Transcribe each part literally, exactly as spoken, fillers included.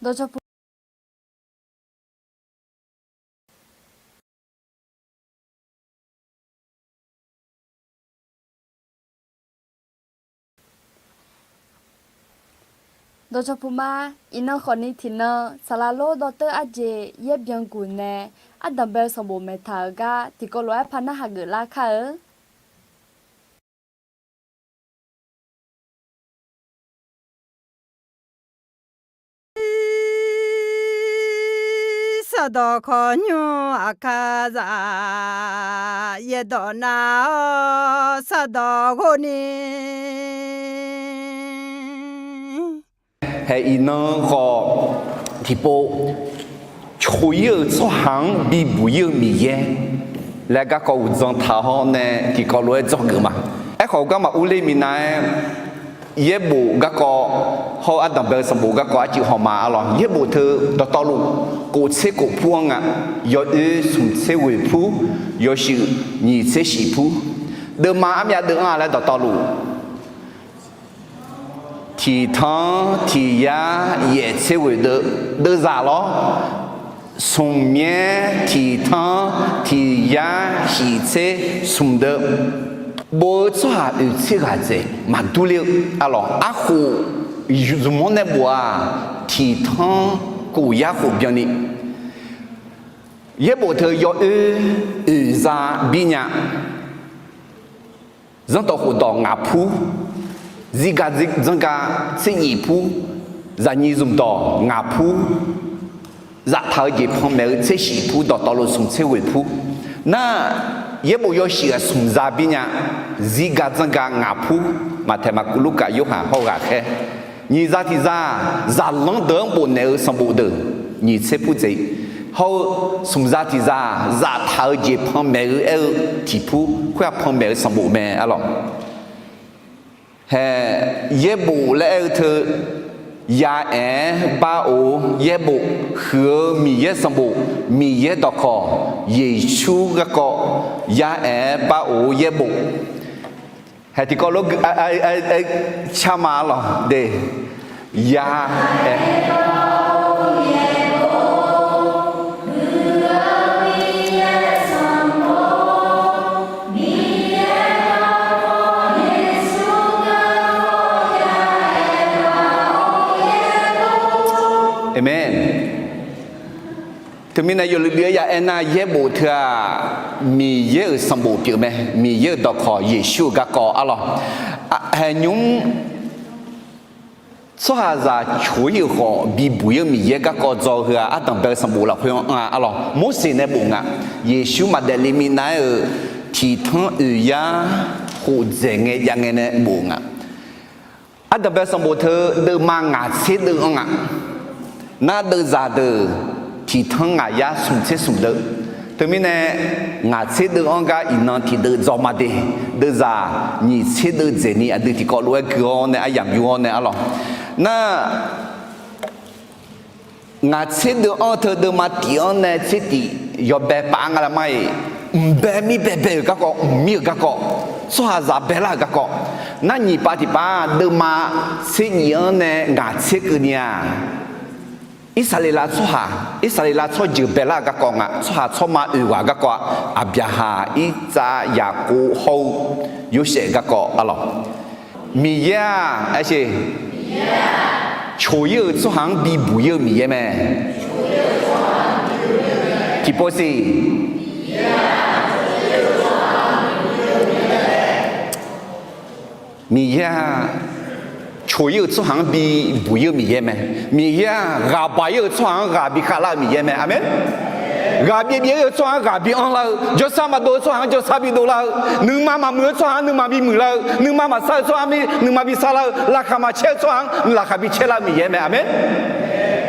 Dawqcawq pu Dawqcawq pu ma. Iqnan khawfni tiqnan saqlaq lor dawqtawv arjeq yaer byan guq nae ardanq bae-eu sanqbof maeqtaq-euq gar tiqkawv lof-aer par narhaq geuflar kar-eu. Sardawq khawqnymr aqkar zaq, yaerdawq nar-awr sardawq ghofni. Hae iqnan khawf tiqpov, coq-ir-euq tsawrhaq-anr bibuq-ir-eu Miqyaer laer garkawv uqdzan taq hawr nae tiqkawv lof-aer dzawgeuf ma. Aerkhawf garma urler minav-aer yaerbof garkawv hawr-eu ardanq bae-eu sanqbof garkawv arcuiv haw ma arlawq. Yaerbof teu dawqtawvluf kof tser kof pur-anr nga. Yawoer smq tser ghoeq pur, yawshuif nyiq tser shif pur. Deuvma armyav deuv-anr-a laer dawqtawvluf tiqtanr tiqyar yaef tser ghoeq deuv, deuvzaq lawr. Smq myaer tiqtanr tiqyar shif tser smq deuv, bof-eu tsawrhaq oeq tser ghaq dzaeq maqdur ler-eu arlawq. Arkhof zmq-anr nae bof-aq, tiqtanr kof yar khof byanni. Yaerbof teu yawoer oeq za bir nya. Zanrdawq khofdawq ngaq pur, zirga dzanrga tser nyif pur, zaqnyiq zmqdawq ngaq pur, zaftaq-eu jeq panmaeq-eu tser shif pur, dawqtawvluf smq tser ghoeq pur. Nar, yaerbof yawshuif-aq smq za bir nya. Zirga dzanrga ngaq pur, Maqtaeq, Maqkuv, Lurkaf, Yorhaq hawr-eu ghaqkhaer. Nyiq za tiq za, zaqlanr deuq-anr bofnaeq-eu sanqbof deuq nyiq tser pur dzaeq hawr-eu, smq za tiq za, zaftaq-eu jeq panmaeq-eu aer-eu tiq pur, khoer-aq panmaeq-eu sanqbof mae arlawq. Hae, yaerbof laer aer-eu teu, ya aer-aer bar of yaerbof, huiq-eu Miqyaer sanqbof, Miqyaer dawqkawq, Yeqsur garkawv, ya aer-aer bar of yaerbof. Hae tiqkawv lof-aer car ma arlawq de. Ya aer Aqmeq. Teumirnae yawluiv luiv-aer ya aer nar, yaerbof teu-aq, Miqyaer-euq sanqbof pyeuf mae. Miqyaer-euq dawqkawq Yeqsur-euq garkawv arlawq. Haeq nymr tsawrhaqzaq coq-ir-euq khawf bibuq-ir-eu Miqyaer garkawv dzaw-eu heu-aq, ardanq bae-eu sanqbof lafkhoer-anr nga arlawq. Morseq nae bof nga. Yeqsur maqdaef le minav-aer-euq tiqtanr oeq yar khof dzaeq ngae jav ngae nae bof nga. Ardanq bae-eu sanqbof teu deuvma ngaq tser deuv-anr nga. Nar deuvzaq deuq tiqtanr ngaq yar smq tser smq deuv. Teumirnae ngaq tser deuv-anr gar iqnan tiqdeuv dzaw ma de. Deuvzaq nyiq tser deuv dzaeqni aqdui tiqkawv lof-aer gui-awr nae aryamq yur-awr nae arlawq. Nar ngaq tser deuv-anr teu deuvma tif-anr nae tser tif yawbae pav-aer nga lar mar-iq, mqbae mir baebae-euq garkawv, mqmir-euq garkawv, tsawrhaqzaq baelar-euq garkawv. Nar nyiq pav tiq pav deuvma tser nyif-anr nae ngaq tser keuvni-aq, Irsaqleqlav tsawrhaq, Irsaqleqlav tsawrjeuq baelar-euq garkawv nga. Tsawrhaq tsawrma oeq ghaq garkawv-aq, Aqbyaqhaq, Irtsav, Yaqkov hawr-eu Yorsaev garkawv arlawq. Miqyaer-aq, aer coq-ir-euq tsawrhaq-anr bibuq-ir-eu Miqyaer mae. Tiqpov siq. Miqyaer-aq, coq-ir-euq tsawrhaq-anr bibuq-ir-eu Miqyaer mae. Miqyaer-aq, ghaq baq-ir-euq tsawrhaq-anr ghaq bikhav lar-eu Miqyaer mae. Aqmeq. Ghaq byaev byaev-ir-euq tsawrhaq-anr ghaq bi anrlar-eu, jawrsar maqdov-eu tsawrhaq-anr jawrsar bidov lar-eu, nuima maqmuiq-eu tsawrhaq-anr nuima bimuiq lar-eu, nuima maqsar-eu tsawrhaq-anr nuima bisar lar-eu, laqkhaq maqcaer-eu tsawrhaq-anr laqkhaq bicawr lar-eu Miqyaer mae. Aqmeq.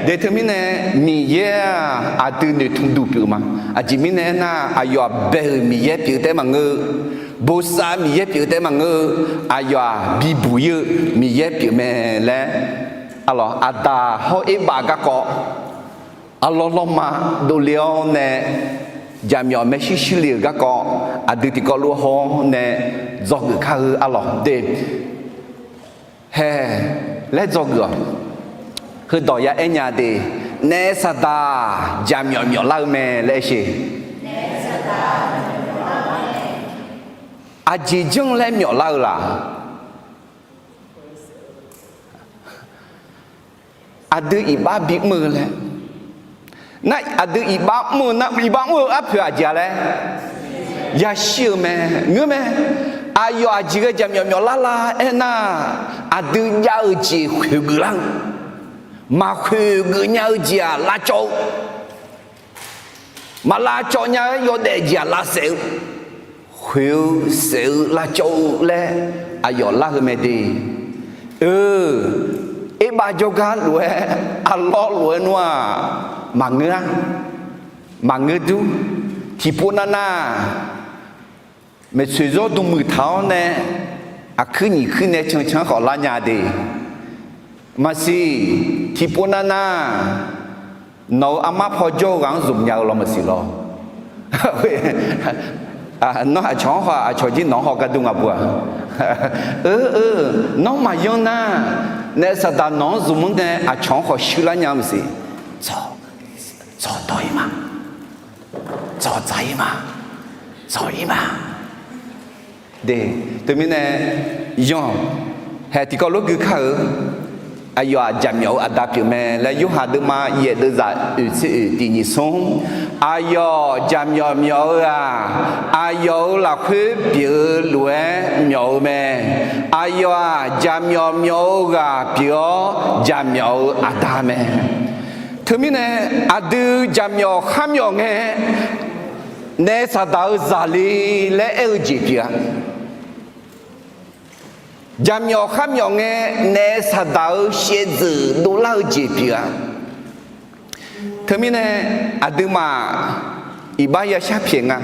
De teumirnae Miqyaer-aq, aqdui noeqtmq duq pyeuf ma. Aqjeq mirnae aernar, aqyawf-aq bae-euq Miqyaer pyeuf taef-aer maqngeur-eu, bosav Miqyaer pyeuf taef-aer maqngeur-eu, aqyawf-aq bibuq-ir-eu Miqyaer pyeuf mae laer, arlawq, Aqdaq hawr Erbav garkawv, arlawr lawrma dovle-awr nae, jaqmyawf maershuir shuir le-euq garkawv, aqdui tiqkawv lof-aer haw-awr nae dzawgeuf kar-eu arlawq de. Hae laer dzawgeuf-awq. Heudawq ya aer nya de, naef saqdaq jaqmyawf myawflar-eu mae laer aer sheq. Aqjeq janr laer myawflar-eu laq? Aqdui iqbax bimr-eu laer. Nar aqdui iqbax mr-eu nar, iqbax mr-eu arpoeq aqjeq-a laer yashir-eu mae, ngeur mae. Aqyawf aqjeq ghae jaqmyawf myawflar lar aernar, aqdui jav-eu jeq khoeqgeuf lar-eu, maqkhoeqgeuf nya-eu jeq-aq lavcawv-eu, maq lavcawv nya-eu yawdaef jeq-aq lavsaef-eu, khoeq-eu saef-eu lavcawv-eu laer aqyawf lar-eu mae de. Oe, erbav jawrgar lof-aer, arlawr lof-aer nmr-aq, maqngeur-a, maqngeur dur. Tiqpov navnav maeqtsoeq zawr dm muiq taq-awr nae, aqkuir nyiq kuir nae cancan-anr khawf lar nya de. Maqsiq, tiqpov navnav nawq-euq armar paw jawr-eu ghaq-anr zmq nya-eu lawr maqsiq lawr. Nawr aqcawq-anr haw, aqcawq jir nawq-anr haw gar dur nga bu-aq. Oe, nawr maqyanr nar, naef saqdaq nawq-anr zmq-anr nae aqcawq-anr khawf shuir lar nya maqsiq. Tsawq, tsawq dawq-ir ma. Tsawq dzaq-ir ma. Tsawq-ir ma. De, teumirnae, yanr, haeq tiqkawv lof gui kar-euq, aqyawf-aq jaqmyawf-eu aqda pyeuf mae laer Yorhaq deuvma yaef deuvzaq oeq tser oeq tiq nyiq smr. Aqyawf jaqmyawf myawf-eu-aq, aqyawf-euq lafkhoer pyeuf-eu lof-aer myawf-eu mae. Aqyawf-aq jaqmyawf myawf-eu ghaq pyeuf-awr jaqmyawf-eu aqda mae. Teumirnae, aqdui jaqmyawf kharmyawf ngae, naef saqdaq-eu zaqle laer aer-eu jeq pyeuf-a. Jaqmyawf kharmyawf ngae, naef saqdaq-eu shaevdzeuf dovlar-eu jeq pyeuf-a. Teumirnae, aqduimaf iqbax yashar pyaeq nga.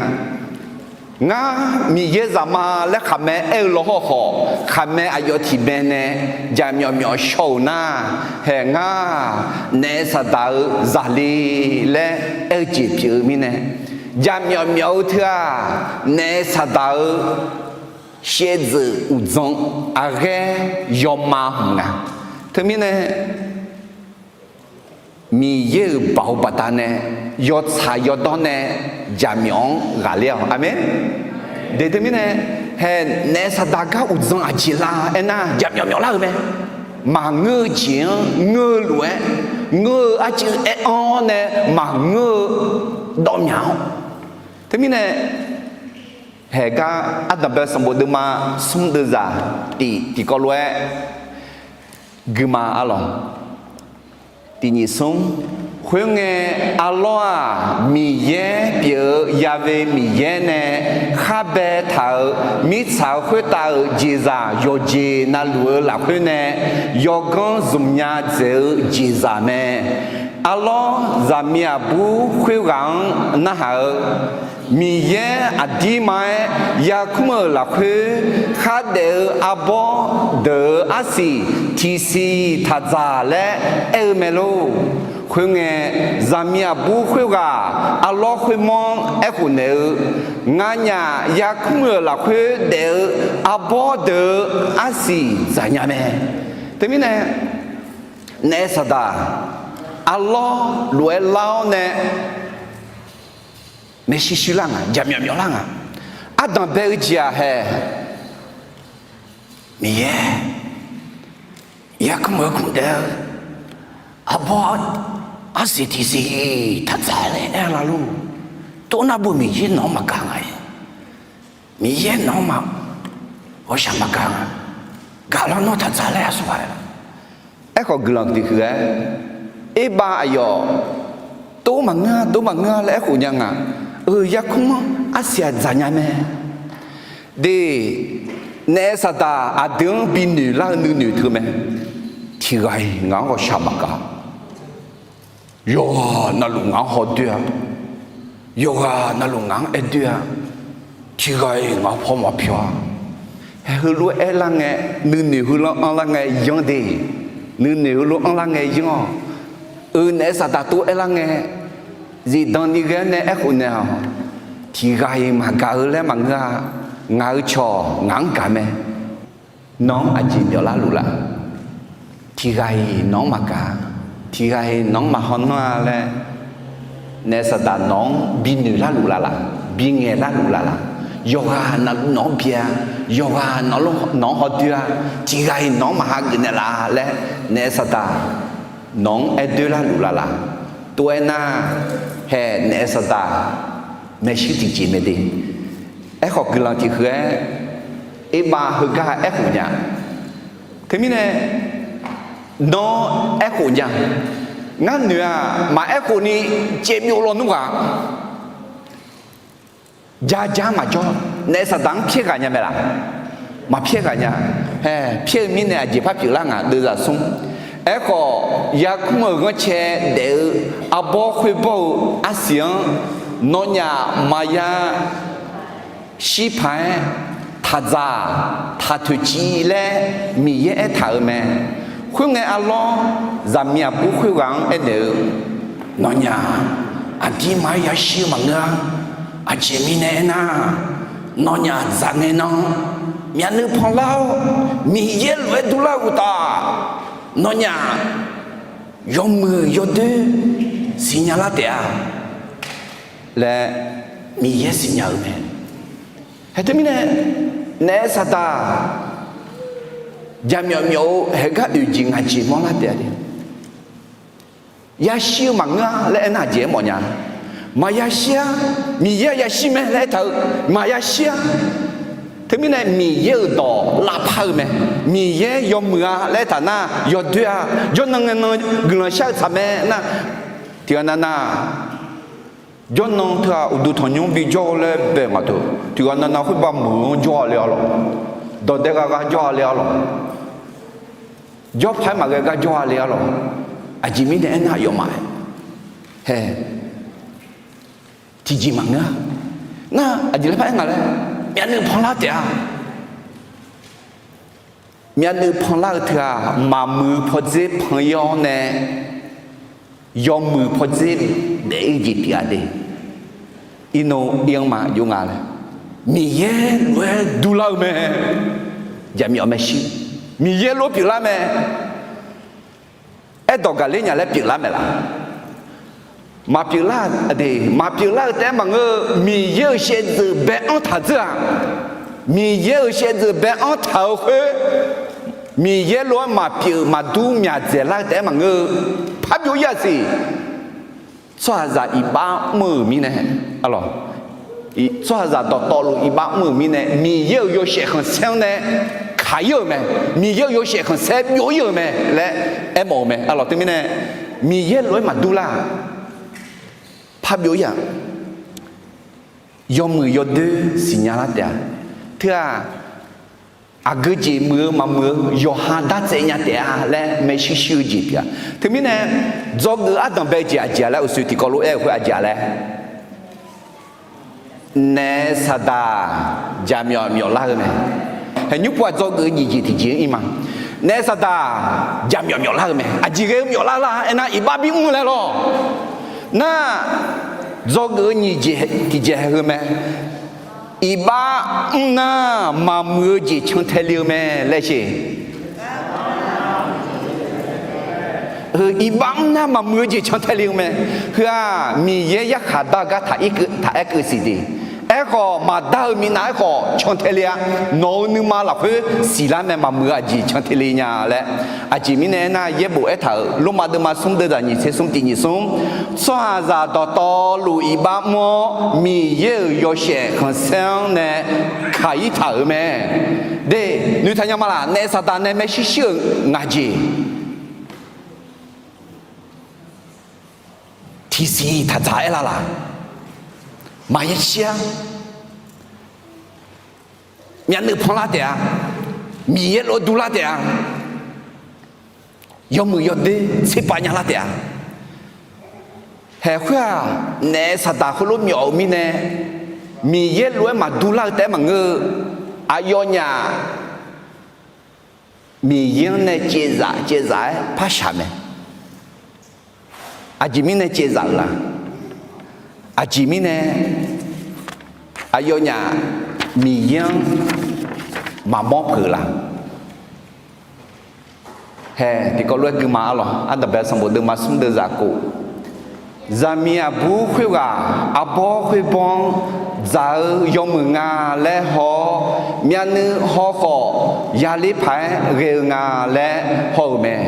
Ngar Miqyaer zaqma laer khaqmae aer-eu lawhawr khawf, khaqmae aqyawf tiqmae nae jaqmyawf myawf shaw-euq nar, haeq ngar naef saqdaq-eu zaqle laer aer-eu jeq pyeuf-eu mirnae, jaqmyawf myawf-eu teu-aq, naef saqdaq-eu shaevdzeuf uqdzan aqghaer yawma hmq nga. Teumirnae, Miqyaer-euq baoq baqdanae yawtsaq yawdawr nae jaqmyawf-anr ghaqler-awq. Aqmeq. De teumirnae, haeq naef saqdaq gar uqdzan aqjeq la aernar, jaqmyawf myawflar-eu mae. Maqngeur-eu jeq-anr ngeur-eu lof-aer, ngeur-eu arcuiv aer-anr nae maqngeur-eu dawrmyaq-awr. Teumirnae, haeq gar ardanqbae sanqbof deuvma smr deuvzaq tiq tiqkawv lof-aer guima arlawq. Tiq nyiq smr. Khoerngae, arlawr-aq, Miqyaer pyeuf-eu Ya've Miqyaer nae khar baetaq-euq mirtsaq-euq khoertav-euq jeqzaq yawqjeq navluf-eu lafkhoer nae yawganr zmqnya dzaeq-eu jeqzaq mae. Arlawr zaqmiq aqbur khoerghaq-anr narhaq-eu, Miqyaer aqdirma-aer yarkmr-euq lafkhoer khardaef-eu arbawr deuq-euq arsiq tiqsiq taqdzaq laer aer-eu mae lor. Khoerngae, zaqmiq aqbur khoerghaq arlawr khoermawr-anr aerkhof naeq-eu, Nganyaf yarkmr-euq lafkhoer daef-eu arbawr deuq-euq arsiq dzaqnya mae. Teumirnae, naef saqdaq arlawr lof-aer lar-awr nae maeqshi shuilar nga, jaqmyawf myawflar nga. Ardanqbae-eu jeq-aq haeq, Miqyaer yarkmr-eu kmq daef-eu arbawr arsiq tiqsiq taqdzaq laer aer-eu la lor. Tov nar bu Miqyaer nawq-anr maqgaq nga-ir. Miqyaer nawq-anr ma, ghawqshaq maqgaq nga. Gaqlar nawr taqdzaq laer aqsur ghaq-aer la. Aerkhawf guiqlanq tiqhuiq-aer, erbav aqyawf tov maqngeur-a, dov maqngeur-a laer aerkhof nya nga. Euq yarkmr-anr arsiq-aq dzaqnya mae. De, naef saqdaq aqdui-anr binoeq lar-eu nuinoeq teu mae. Tiqghaq-iq ngaq-anr ghawqshaq maqgaq. Yawqghaq navluf ngaq-anr hawdoer-a. Yawqghaq navluf ngaq-anr aerdoer-a. Tiqghaq-iq ngaq-anr paw maqpyawq-a. Haeq heulof-aer aerlar ngae, nuinoeq heulof-anr anrlar ngae yanr de. Nuinoeq heulof-anr anrlar ngae yanr-awq. Euq naef saqdaq tov aerlar ngae, zifdan ni ghae-anr nae aerkhof naeq-awq. Tiqghaq-iq maqgaq-eu laer maqngeur-a. Ngaq-euq cawq ngaq-anr gaq mae. Nawq-anr aqjeq myawflar luf laf? Tiqghaq-iq nawq-anr maqgaq-a. tiqghaq-iq nawq-anr maqhaw nanr-a laer, naef Saqdaq nawq-anr binoeq larluf laf laq, bingaeq larluf laf laq, yawqghaq nawq-anr bi-a, yawqghaq nawq-anr hawdoer-a, tiqghaq-iq nawq-anr maqha geuf naeqlaf laer, naef Saqdaq nawq-anr aer doer larluf laf laq. Tov-aer nar, hae naef Saqdaq maershuir tiqjeq mae de. Aerkhawf guiqlanq tiq huiq-aer, erbav heugar aerkhof nya. Teumirnae, nawr aerkhof nya. Ngar noeq-aq maqaer khofni caevbyov lawnmr ghaq ja ja maqjawr. Naef Saqdaq-anr pyaer ghaq nya mae laq? Maqpyaer ghaq nya. Hae, pyaer-eu mirnae aqjeq par pyeuflar nga deuvzaq smr. Aerkhawf, yarkmr-euq ghanrcae daef-eu arbawr khoerbawr-eu arsiq-anr nawnyaf maqya shir paq-aer, taqdzaq taqtoeqciv laer Miqyaer aertaq-euq mae. Khoerngae arlawr, zaqmiq aqbur khoerghaq-anr aernaeq-eu, nawnyaf aqdirma-aer yashir-eu maqngeur-a. Aqjeq mirnae aernar, nawnyaf dzaqngae nan myavnuiv panlar-awr, Miqyaer lof-aer durlar-eu uqtaf, nawnyaf yawmuiq yawdoer siqnya lar taef-a laer Miqyaer siqnya-euq mae. Hae teumirnae, naef Saqdaq jaqmyawf myawf-eu haegar oeq jeq ngaq jeq mawrlar taef-a de. Yashir-eu maqngeur-a laer aernar, aqjeq aermawf nya. Maqya shir-a. Miqyaer-a yashir mae laer aertaq-eu, maqya shir-a. Teumirnae Miqyaer-euq dawq lavpar-eu mae. Miqyaer yawmuiq-a laer aertaq nar, yawdoer-a. Jawrnan ngae nan guiqlanq shar-eu tsaq mae nar, tiqghaq nav nav jawrnan teughaq uqduq tanqnymr bijawr-eu laer bae ngaq teu, tiqghaq nav nav khoerbav meuq-anr jawr-a le-a lawq. Dawqdae gha gha jawr-a le-a lawq. Jawr paq-aer maqghae gar jawr-a le-a lawq. Aqjeq mirnae aernar, aqyawfmaf-aer hae tiqjeq maqngeur-a. Nar aqjeq laer par aer nga laer, myavnuiv panlar taef-a. Myavnuiv panlar-eu teughaq maqmuiq-eu pawdzer pan-ir-awr nae, yawmuiq pawdzer daef-ir jeq pyeuf-a de. Irnov ir-anr ma jov nga laer, Miqyaer lof-aer durlar-eu mae. Jaqmyawf maershuir, Miqyaer lof-aer pyeuflar mae. Aerdawq gaqler nya laer pyeuflar mae laf? Maqpyeuflar de. Maqpyeuflar-eu taef-aer maqngeur-eu, Miqyaer-euq shaevdzeuf bae-anr taq dzeur-aq, Miqyaer-euq shaevdzeuf bae-anr taq-eu khoer, Miqyaer lof-aer maqpyeuf maqdur myaq dzaeqlar-eu taef-aer maqngeur-eu, parbyov-ir-aq siq. Tsawrhaqzaq iqbax mr-euq mirnae, arlawq, tsawrhaqzaq dawqtawvluf iqbax mr-euq mirnae, Miqyaer-euq yawshaef khanqsaer-anr nae kaq-ir-euq mae. Miqyaer-euq yawshaef khanqsaer byov-ir-euq mae laer aermawf-eu mae. Arlawq, teumirnae Miqyaer lof-aer maqdur lar-aq, parbyov-ir-aq, yawmuiq yawdoer siqnya lar taef-a. Teu-aq, aqgeu jeq muiq-eu maqmuiq-eu yawqha dartsaev nya taef-a laer maershuir shuir-eu jeq pyeuf-a. Teumirnae, dzawgeuf ardanq bae-eu jeq aqjeq-a laer, uqshoe tiqkawv lof-aer-eu khoer aqjeq-a laer, naef Saqdaq jaqmyawf myawflar-eu mae. Hae, nymr pov-aq dzawgeuf-eu nyiq jeq tiqjeq-anr ir ma. Naef Saqdaq jaqmyawf myawflar-eu mae. Aqjeq ghae-eu myawflar lar aernar, iqbax bimr laer lawr. Nar, dzawgeuf-eu nyiq jeq tiqjeq hae heu mae. Iqbax mr nar maqmuiq-eu jeq cantae le-eu mae laer sher. Iqbax mr nar maqmuiq-eu jeq cantae le-eu mae. Heu-aq, Miqyaer yarkhaq dar-eu gar taq ir keuv, taq aer keuv siq de. Aerkhawf, maqdar-eu minav aerkhawf cantae le-a. Nawq-euq nuima lafkhoer siqlar mae, maqmuiq-eu aqjeq cantae le nya laer. Aqjeq mirnae aernar, yaerbof aertaq-euq Lormav deuvma smr deuv zaq nyiq tser smr tiq nyiq smr, tsawrhaqzaq dawqtawvluf iqbax mr-awr, Miqyaer-euq yawshaef khanqsaer-anr nae kaq-ir taq-euq mae. De, noeqtaq nya ma laf? Naef Saqdaq nae maershuir shuir-euq ngaq jeq tiqsiq taq dzaq aer lar laf? Maqya shir-a. Myavnuiv panlar taef-a. Miqyaer lof-aer durlar taef-a. Yawmuiq yawdoer tserpav nyalar taef-a. Haeq khoer-aq, naef Saqdaq heulof myawf-euq mirnae, Miqyaer lof-aer maqdur lar-eu taef-aer maqngeur-eu, aqyawfnyaf Miqyaer-anr nae caevzaf caevzaf-aer par shaq mae. Aqjeq mirnae caevzaf-euq la? Aqjeq mirnae aqyawfnyaf Miqyaer-anr maqmawr peuq-eu la? Hae, tiqkawv lof-aer guima arlawq, ardanqbae sanqbof deuvma smr deuvzaq kof. Zaqmiq aqbur khoerghaq arbawr khoerbawr-anr dzaq-eu yawmuiq nga laer haw-awr, myavnuiv haw khawf yaler paq-aer ghae-eu nga laer haw-euq mae.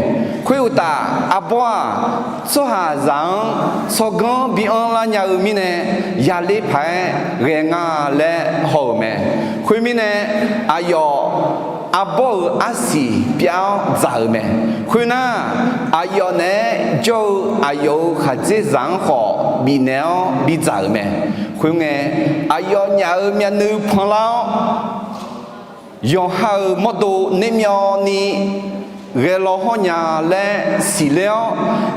Khoeruqtaf, arbawr-aq, tsawrhaqzaq-anr tsawrganr bianr lar nya-eu mirnae, yaler paq-aer ghae nga laer haw-euq mae. Khoermirnae, aqyawf arbawr-euq arsiq pyav-awr dzaq-euq mae. Khoernar, aqyawf naeq-aer jawr-eu aqyawf-euq khaqdzerzaq-anr khawf bifnaeq-awr bidzaq-euq mae. Khoerngae, aqyawfnyaf-euq myavnuiv panlar-awr, yawqha-euq mawrdo nermyawvni ghae law hawr nya laer siqler-awr,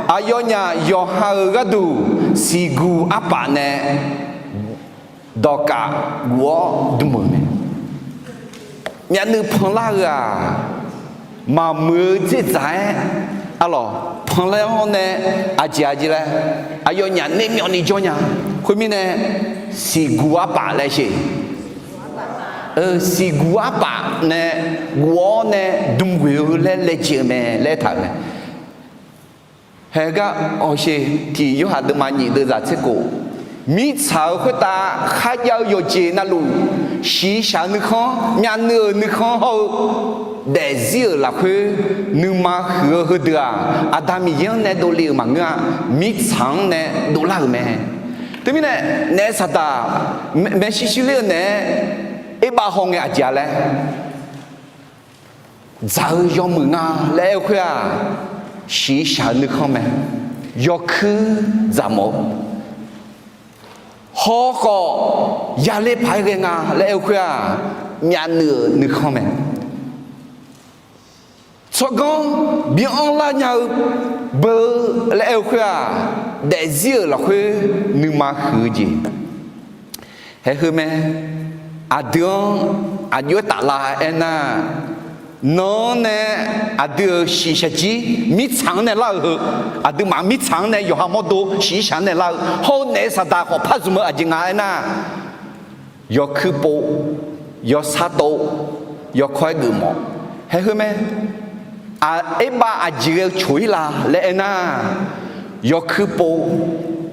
aqyawfnyaf yawqha-euq gharduq siqguq arpaf nae dawqkaf guf-awr dm-euq mae. Myavnuiv panlar-eu-aq, maqmuiq-eu dzerdzaq-aer arlawq panlar-awr nae, aqjeq aqjeq laer aqyawfnyaf nermyawvni jawr nya. Khoermirnae, siqguq arpaf laer sher. Siqguq arpaf nae guf-awr nae dm ghoeq-eu laer laejae-eu mae laer aertaq-euq mae. Haegar hawsher tiq Yorhaq deuvma nyiq deuvzaq tser kof, mirtsaq-euq khoertav kharjav-eu yawqjeq navluf, shiqshaq-eu nuikhanr, myavnuiv-euq nuikhanr hawr-eu daefzir-euq lafkhoer, nuima huiq-eu heudeuq-aq, Aqda Miqyaer-anr nae dovle-euq maqngeur-a. Mirtsaq-anr nae dovlar-euq mae. Teumirnae, naef saqdaq maeqshi shirler-eu naeq-aer erbav hawngae aqjeq-a laer, dzaq-eu yawmuiq nga laer aer-eu khoer-aq, shiqshaq-eu nuikhanr mae. Yawkuir dzaq mawf-eu, haw khawf yaler paq-aer ghae nga laer aer-eu khoer-aq, myavnuiv-euq nuikhanr mae. Tsawrganr bianr lar nya-eu beu laer aer-eu khoer-aq, daefzir-euq lafkhoer nuima huiq-eu jeq. Haeq heu mae. Aqdui-anr aqjox-aer taflar aernar, nan-anr nae aqdui-euq shiqshaq jir mirtsaq-anr nae lar-eu heu, aqduimaf mirtsaq-anr nae yawqha mawrdo shiqshaq-anr nae lar-eu hawr-eu naef saqdaq khawf par zmq-eu aqjeq nga aernar, yawkuir pov, yawsar tov, yawkawr-aer geufmawf. Haeq heu mae. Erbav aqjeq ghae-eu coq-ir la laer aernar, yawkuir pov,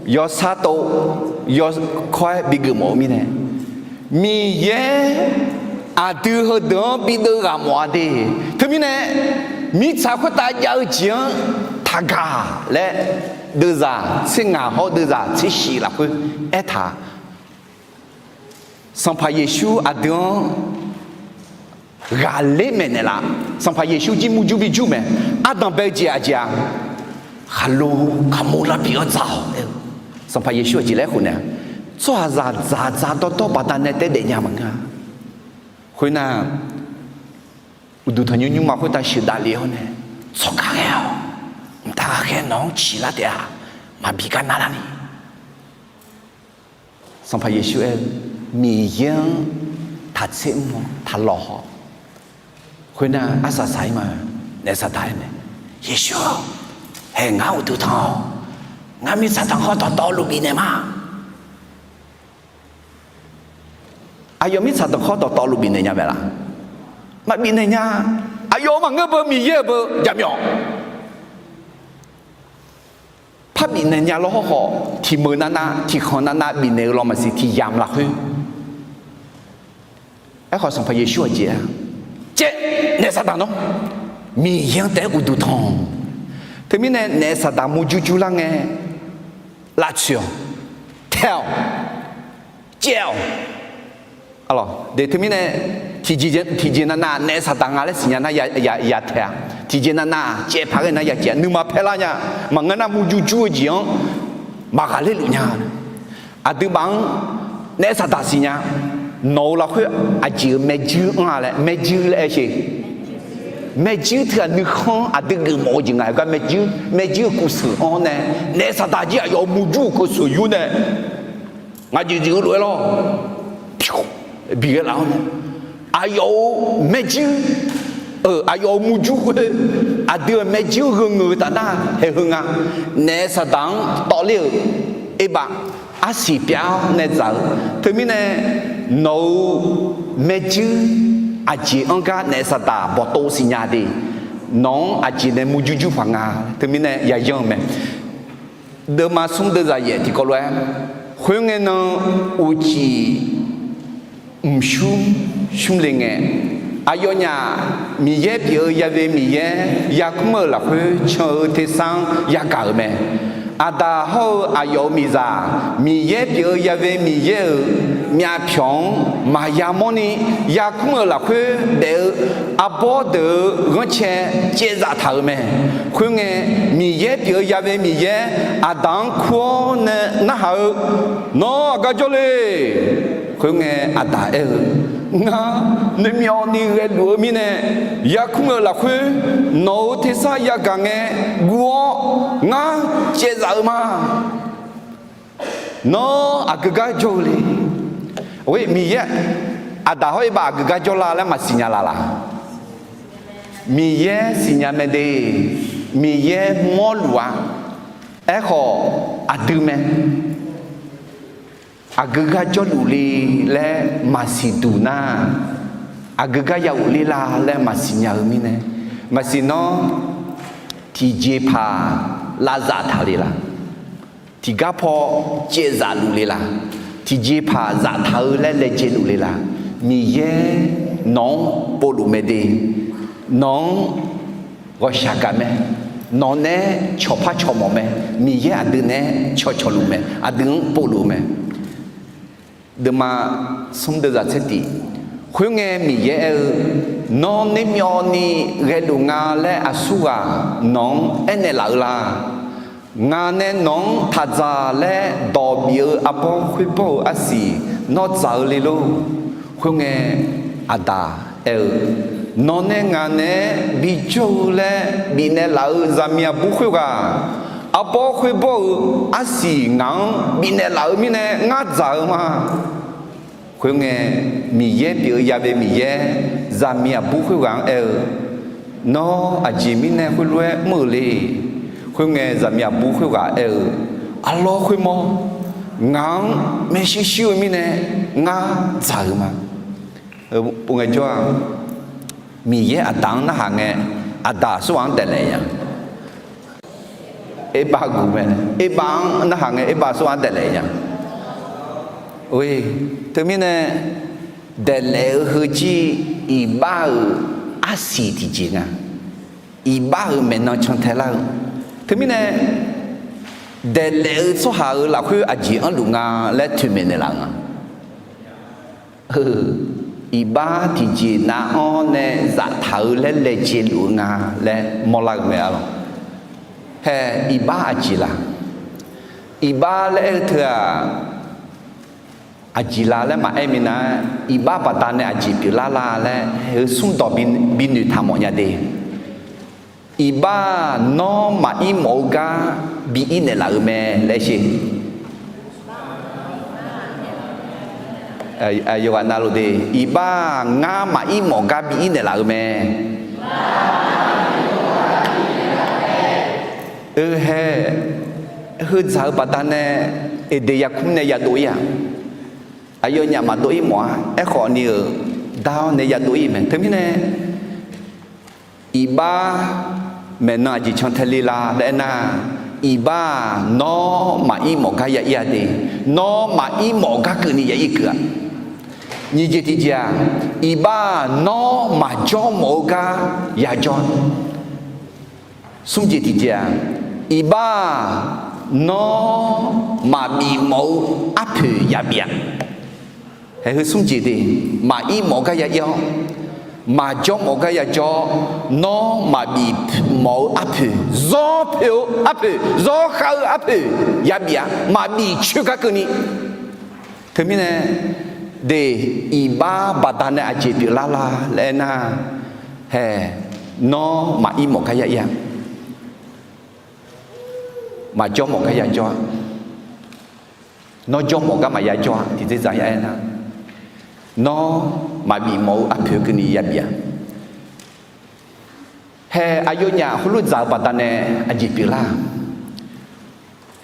yawsar tov, yawkawr-aer bigeuf mawf-eu mirnae, Miqyaer aqdui heudeuq-anr bideuv ghaq mawf-a de. Teumirnae, mirtsaq khoertav jav-eu jeq-anr taqgaq laer deuvzaq tser ngaq hawr deuvzaq tser shif lafkhoer aertaq Sanqpaq Yeqsur aqdui-anr ghaqler maeqnaeq laf. Sanqpaq Yeqsur jir murjur bijur mae. Ardanq bae-eu jeq aqjeq-a, khaqlo khaqmo lar pyeuf-awr dzaq-awq. Sanqpaq Yeqsur aqjeq laer khof naeq-a, tsawrhaqzaq dzaqdzaq dawrdawr baqdanae taef daef nya maqngeur-a. Khoernar, uqduq tanqnymr nymrma khoertav sheuqdav lef-awr nae, tsawrkhav ghae-awq. Mqtav ghaqkhaer nawq-anr ciqlar taef-a. Maqbi gar narlar ni. Sanqpaq Yeqsur aer-eu, Miqyaer-anr taqtser mr-awr taqlawq haw. Khoernar, arsaq saq-ir ma-eu, naef saqdaq aer mae, Yeqsur-or, haeq ngar uqduq tanq-awq. Ngar mirtsaq tanqkhawr dawqtawvluf bifnaeq ma. Aqyawf mirtsaq tanqkhawr dawqtawvluf bifnaeq nya mae laf? Maqbif naeq nya. Aqyawf-euq maqngeur beu, Miqyaer-euq beu jaqmyawf. Par bifnaeq nya lawr hawr khawf, tiq meuq navnav tiq khanq navnav bifnaeq-eu law maqsiq, tiq yamq lafkhoer. Aerkhawf, Sanqpaq Yeqsur aqjeq-a, caev, naef saqdaq nawr, Miqyaer-anr taef-aer uqduq tanq. Teumirnae naef saqdaq murjur jur lar ngae, lavtsoeq-awq, tae-awq, caev-awq. Aq, teumirnae, tiqjeq navnav naef saqdaq nga laer siqnya nar ya tae-a. Tiqjeq navnav caev paq ghae nar ya caev-a. Nuima paer lar nya. Maqngeur nar murjur jur-eu jeq-anr maqghaq ler luf nya. Aqduimaf-anr naef saqdaq siqnya. Nawq-euq lafkhoer aqjeq-euq maerjuir anr-a laer, maerjuir laer aer sher. Maerjuir teughaq nuikhanr aqdui geufmawf-eu jeq nga-aer gar maerjuir, maerjuir-euq kuvseuq anr-awr nae, naef saqdaq jir aqyawf-euq murjur-euq keuv seuq yur nae, ngaq jeq jeq-eu lof-aer lawr, bi ghae laf-awr nae, aqyawf-euq maerjuir, aqyawf-euq murjur khoer, aqdui-euq maerjuir-anr gheu ngeuq-eu taf nar, haeq heu nga. Naef saqdaq-anr tawvler-euq erbav arsiq pyav-awr nae dzaq-eu. Teumirnae, nawq-euq maerjuir aqjeq anr gar naef saqdaq bawqtov siqnya de. nawq-anr aqjeq nae murjur jur paq nga. Teumirnae yayanr-eu mae. Deuvma smr deuvzaq yaef tiqkawv lof-aer, khoerngae nan uqcif mqsmr smrle ngae, aqyawfnyaf Miqyaer pyeuf-eu yave Miqyaer yarkmr-euq lafkhoer can-eu tersar-anr yagaq-euq mae. Aqdaq hawr-eu aqyawf-euq miqzaq, Miqyaer pyeuf-eu yave Miqyaer-euq myavpyawq-anr maqya mawrni yarkmr-euq lafkhoer daef-eu arbawr deuq-euq ghanrcae caevzaf taq-euq mae. Khoerngae, Miqyaer pyeuf-eu yave Miqyaer aqdaq-anr kur-awr nae narhaq-eu, Nawr aqgar jawrle? Khoerngae, aqdaq aer-eu, Ngar nuimyawvni ghaeluf-eu mirnae, yarkmr-euq lafkhoer nawq-euq tersar yagaq ngae guv-awr ngar caevzaf-eu ma. Nawr aqgeu gar jawr-eu le? Or, Miqyaer, aqdaq hawr Erbav aqgeu gar jawrlar laer maqsiq nya laf laq? Miqyaer siqnya mae de. Miqyaer mawrluf-a. Aerkhawf, aqdui mae. Aqgeu gar jawrluf le laer maqsiq duq nar, aqgeu gar ya ghofler la laer maqsiq nya-eu mirnae, maqsiq nawr tiqjeqpaq lavzaf taq le laq? Tiqgar paw caevzaf luf le laq? Tiqjeqpaq zaftaq-eu laer laejae luf le laq? Miqyaer nawq-anr povluf mae de. Nawq-anr ghawqshaq gaq mae. Nawq nae cawqpar cawqmawf mae. Miqyaer aqdui nae cawqcawq luf mae. Aqdui-anr povluf mae. Deuvma smr deuvzaq tser tif. Khoerngae, Miqyaer aer-eu, Nawr nuimyawvni ghaeluf nga laer aqsurghaq nawq-anr aernaeq laf-eu la? Ngaq nae nawq-anr taq dzaq laer dawq bif-eu arbawr khoerbawr-eu arsiq nawr dzaq-eu le lor? Khoerngae, aqdaq aer-eu, Nawq nae ngaq naeq-aer bijawr-eu laer bifnaeq laf-eu zaqmiq aqbur khoerghaq, arbawr khoerbawr-eu arsiq ngaq-anr bifnaeq laf-eu mirnae ngar dzaq-eu ma. Khoerngae, Miqyaer pyeuf-eu yave Miqyaer zaqmiq aqbur khoerghaq-anr aer-eu, Nawr aqjeq mirnae khoerlof-aer mr-euq le? Khoerngae, zaqmiq aqbur khoerghaq aer-eu, Arlawr khoermawr, ngaq-anr maershuir shuir-eu mirnae ngar dzaq-euq ma. Pov ngaejawr-aq, Miqyaer aqdaq-anr narhaq ngae, aqdaq aqsurghaq-anr daeqlaef nya. Erbav guq mae. Erbav-anr narhaq ngae, Erbav aqsurghaq-anr daeqlaef nya. Oe, teumirnae daeqlaef-eu heujir iqbax-euq arsiq tiqjeq nga. Iqbax-euq maeqnan cantae lar-eu. Teumirnae daeqlaef-eu tsawrhaq-euq lafkhoer aqjeq anrluf nga laer toeqmaeq naeqlaf-eu nga. Iqbax tiqjeq nav-anr nae zaftaq-eu laer laejae luf-eu nga laer mawrlar-eu mae arlawq. Hae, iqbax aqjeq la? Iqbax laer aer-eu teu-aq, aqjeq la laer maqaer minav, iqbax baqdanae aqjeq pyeuflar la laer heu smrdawq bi, bi noeqtaq mawf nya de. Iqbax-aq, nawr maqir mawf-eu gar bi ir naeqlaf-eu mae laer sher. Yawqghaq navluf de, iqbax-aq, ngar maqir mawf gar bi ir naeqlaf-eu mae. Oe hae, heu dzaq-eu baqdanae Eqdeq yarkmr nae yadov ir-aq, aqyawfnyaf maqdov ir mawf-a. Aerkhawf ni-euq dar-awr nae yadov ir mae. Teumirnae iqbax maeqnan aqjeq cantae le la laer aernar, iqbax-aq, nawr maqir mawf gar ya ir-a de. Nawr maqir mawf gar keuvni ya ir keuv-a. Nyiq jeq tiqjeq-aq, iqbax-aq, nawr maqjawr mawf-eu gar yajawr-a. Smr jeq tiqjeq-aq, iqbax-aq, nawr maqbif mawf-eu arpoeq yabif-a. Hae, heu smr jeq de, maqir mawf-eu gar ya ir-awr, maqjawr mawf-eu gar yajawr-awr, nawr maqbif mawf-eu arpoeq, zawr poeq-eu arpoeq, zawr khav-eu arpoeq yabif-a. Maqbif coer gar keuvni. Teumirnae de, iqbax baqdanae aqjeq pyeuflar la laer aernar, hae, nawr maqir mawf gar ya ir-a. Maqjawr mawf gar yajawr-a. Nawr jawr mawf gar maqya jawr-a. Tiqdzer zaq ya aernar, nawr maqbif mawf-eu arpoeq keuvni yabif-a. Hae, aqyawfnyaf heulof dzaq-eu baqdanae aqjeq pyeuflar-a.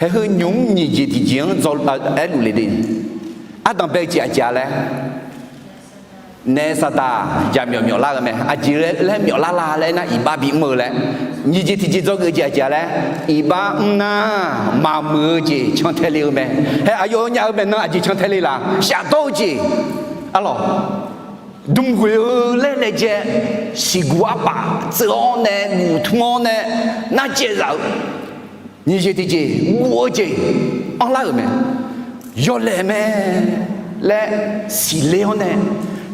Hae, heu nymq-mr nyiq jeq tiqjeq-anr dzaw aerluf le de. Ardanqbae-eu jeq aqjeq-a laer, Naef saqdaq jaqmyawf myawflar-eu mae. Aqjeq laer myawflar la laer aernar, iqbax bimr-eu laer. Nyiq jeq tiqjeq dzawgeuf jeq aqjeq-a laer, iqbax mr nar maqmuiq-eu jeq cantae le-eu mae. Hae, aqyawf-eu nya-eu maeqnan aqjeq cantae le laq? Shafdawr-eu jeq, arlawq, dmqghoeq-eu laer laejae, siqguq arpaf tseuv-awr nae guq tmr-awr nae narcaev zaf-eu, nyiq jeq tiqjeq guv-eu jeq anrlar-euq mae. Yawlaeq mae laer siqler-awr nae,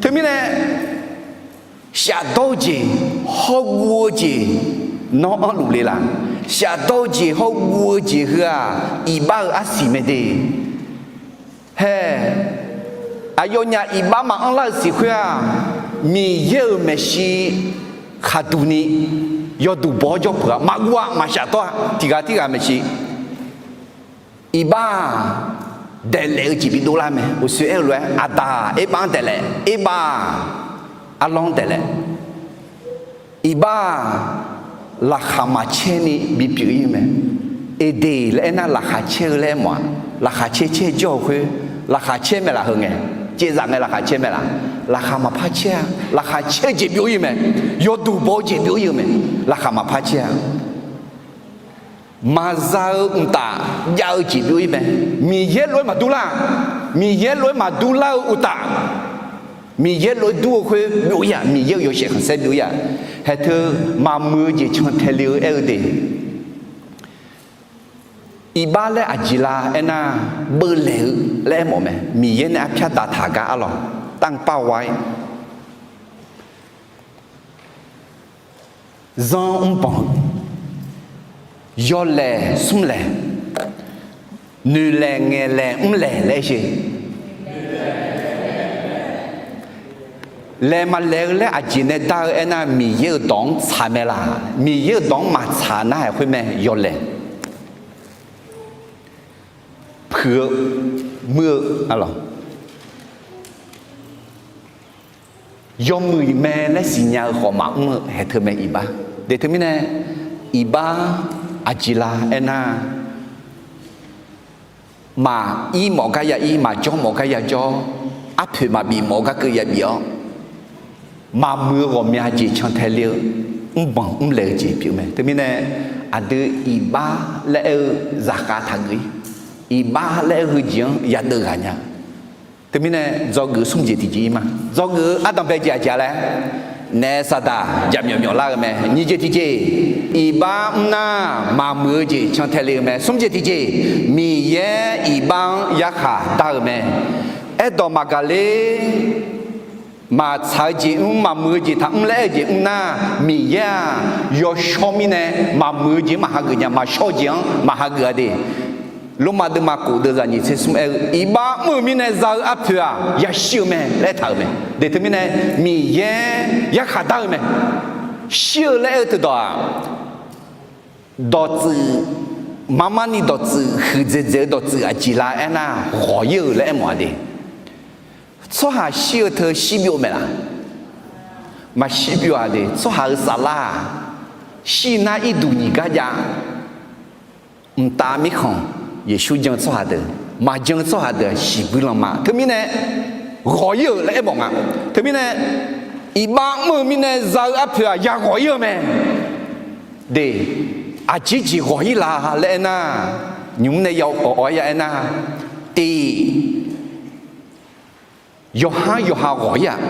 teumirnae shafdawr-eu jeq hawguv-eu jeq nawr anrluf le laq? Shafdawr-eu jeq hawguv-eu jeq heu-aq, iqbax-eu arsiq mae de. Hae, aqyawfnyaf iqbax maqanr lar-eu siq khoer-aq, Miqyaer-euq maeqshi khaqduq ni yawduq baw-awr jawr peuq-a, maqguv-a, maqshafdawr-a. Tiqghaq tirghaq maeqshi, iqbax-aq daeqlaef-eu jeq bidov lar mae. Uqshoe aer-eu lof-aer, aqdaq erbax-anr daeqlaef, erbax-aq arlawr-anr daeqlaef. Iqbax-aq laqkhaq maqcaer ni bipyeuf ir-eu mae. Eqdeq laer aernar, laqkhaq caer-eu laer aermawf-aq, laqkhaq caer caer jawr-eu khoer, laqkhaq caer mae laf heu ngae, caevzaf ngae laqkhaq caer mae laf? Laqkhaq maqpar caer-a. Laqkhaq caer-eu jeq byov ir-eu mae. Yawduq baw-eu jeq byov ir-eu mae. Laqkhaq maqpar caer-a. Maqza-eu mqtaf jav-eu jeq byov ir mae. Miqyaer lof-aer maqdur lar, Miqyaer lof-aer maqdur lar-eu uqtaf, Miqyaer lof-aer dur-eu khoer byov ir-aq, Miqyaer-euq yawshaef khanqsaer byov ir-aq, haeq teu maqmuiq-eu jeq cantae le-eu aer-eu de. Iqbax laer aqjeq la aernar, beuvlaeq-eu laer aermawf mae. Miqyaer nae arpyar daqtaq gar arlawq, tanqpav gha-ir zanr mrbanq, yawlaeq smrlaeq, noeqlaeq ngaeqlaeq mrlaeq laer aer sher. Laeq maqlaeq-eu laer aqjeq nae dar-eu aernar, Miqyaer-euq dawq-anr tsaq mae laq? Miqyaer-euq dawq-anr maqtsaq nar-aq khoer mae, yawlaeq puiq-eu, muir-eu, arlawq, yawmuiq mae laer siqnya-eu khawf maqmr-eu haeq teu mae iqbax. De teumirnae, iqbax aqjeq la aernar, maqir mawf gar ya ir, maqjawr mawf gar ya jawr, arpoeq maqbif mawf gar keuv ya bif-awr, maqmuiq-eu ghawqmya jeq cantae le-eu, mrbanq mrlaeq-eu jeq pyeuf mae. Teumirnae, aqdui iqbax laer aer-eu zaqkhav taqgeuf ir, iqbax laer aer-eu heujeq-anr yadeuv ghaq nya. Teumirnae dzawgeuf smr jeq tiqjeq ir ma. Dzawgeuf-eu ardanqbae jeq aqjeq-a laer, naef saqdaq jaqmyawf myawflar-eu mae. Nyiq jeq tiqjeq, iqbax mr nar maqmuiq-eu jeq cantae le-eu mae. Smr jeq tiqjeq, Miqyaer iqbax-anr yarkhaq dar-eu mae. Aerdawq maqgaq ler maqtsaq-eu jeq mr, maqmuiq-eu jeq taqmr laer aer-eu jeq mr nar, Miqyaer-aq yawshawr mirnae maqmuiq-eu jeq-anr maqhageuf nya, maqshawr-eu jeq-anr maqhageuf-a de. Lormav deuvma kof deuvzaq nyiq tser smr aer-eu, iqbax mr-eu mirnae za-eu arpoeq-aq yashir-eu mae laer aertaq-euq mae. De teumirnae, Miqyaer yarkhaq dar-eu mae. Shir-eu laer aer-eu teudawq-aq, dawqtsuif, marmarni dawqtsuif, huiqdzaeq dzaeq-eu dawqtsuif aqjeq la aernar, ghawq ir-eu laer aermawf-a de. Tsawrhaq shir-eu teu shir byov mae laf? Maqshir byov-a de. Tsawrhaq-euq saflar-aq, shir nar irduq nyiq gar jav. Mqtav mirkhanq, Yeqsur jan-eu tsawrhaq deuq, maqjan-eu tsawrhaq deuq-aq shiqbuir lanma. Teumirnae ghawq ir-euq laer aermawf nga. Teumirnae iqbax mr-eu mirnae za-eu arpoeq-aq yaghawq ir-eu mae. De, aqjeq jeq ghawq ir la laer aernar, nymq mr nae ya awq awq-aer ya aernar, tiq, yawqhar yawqha ghawq ir-aq,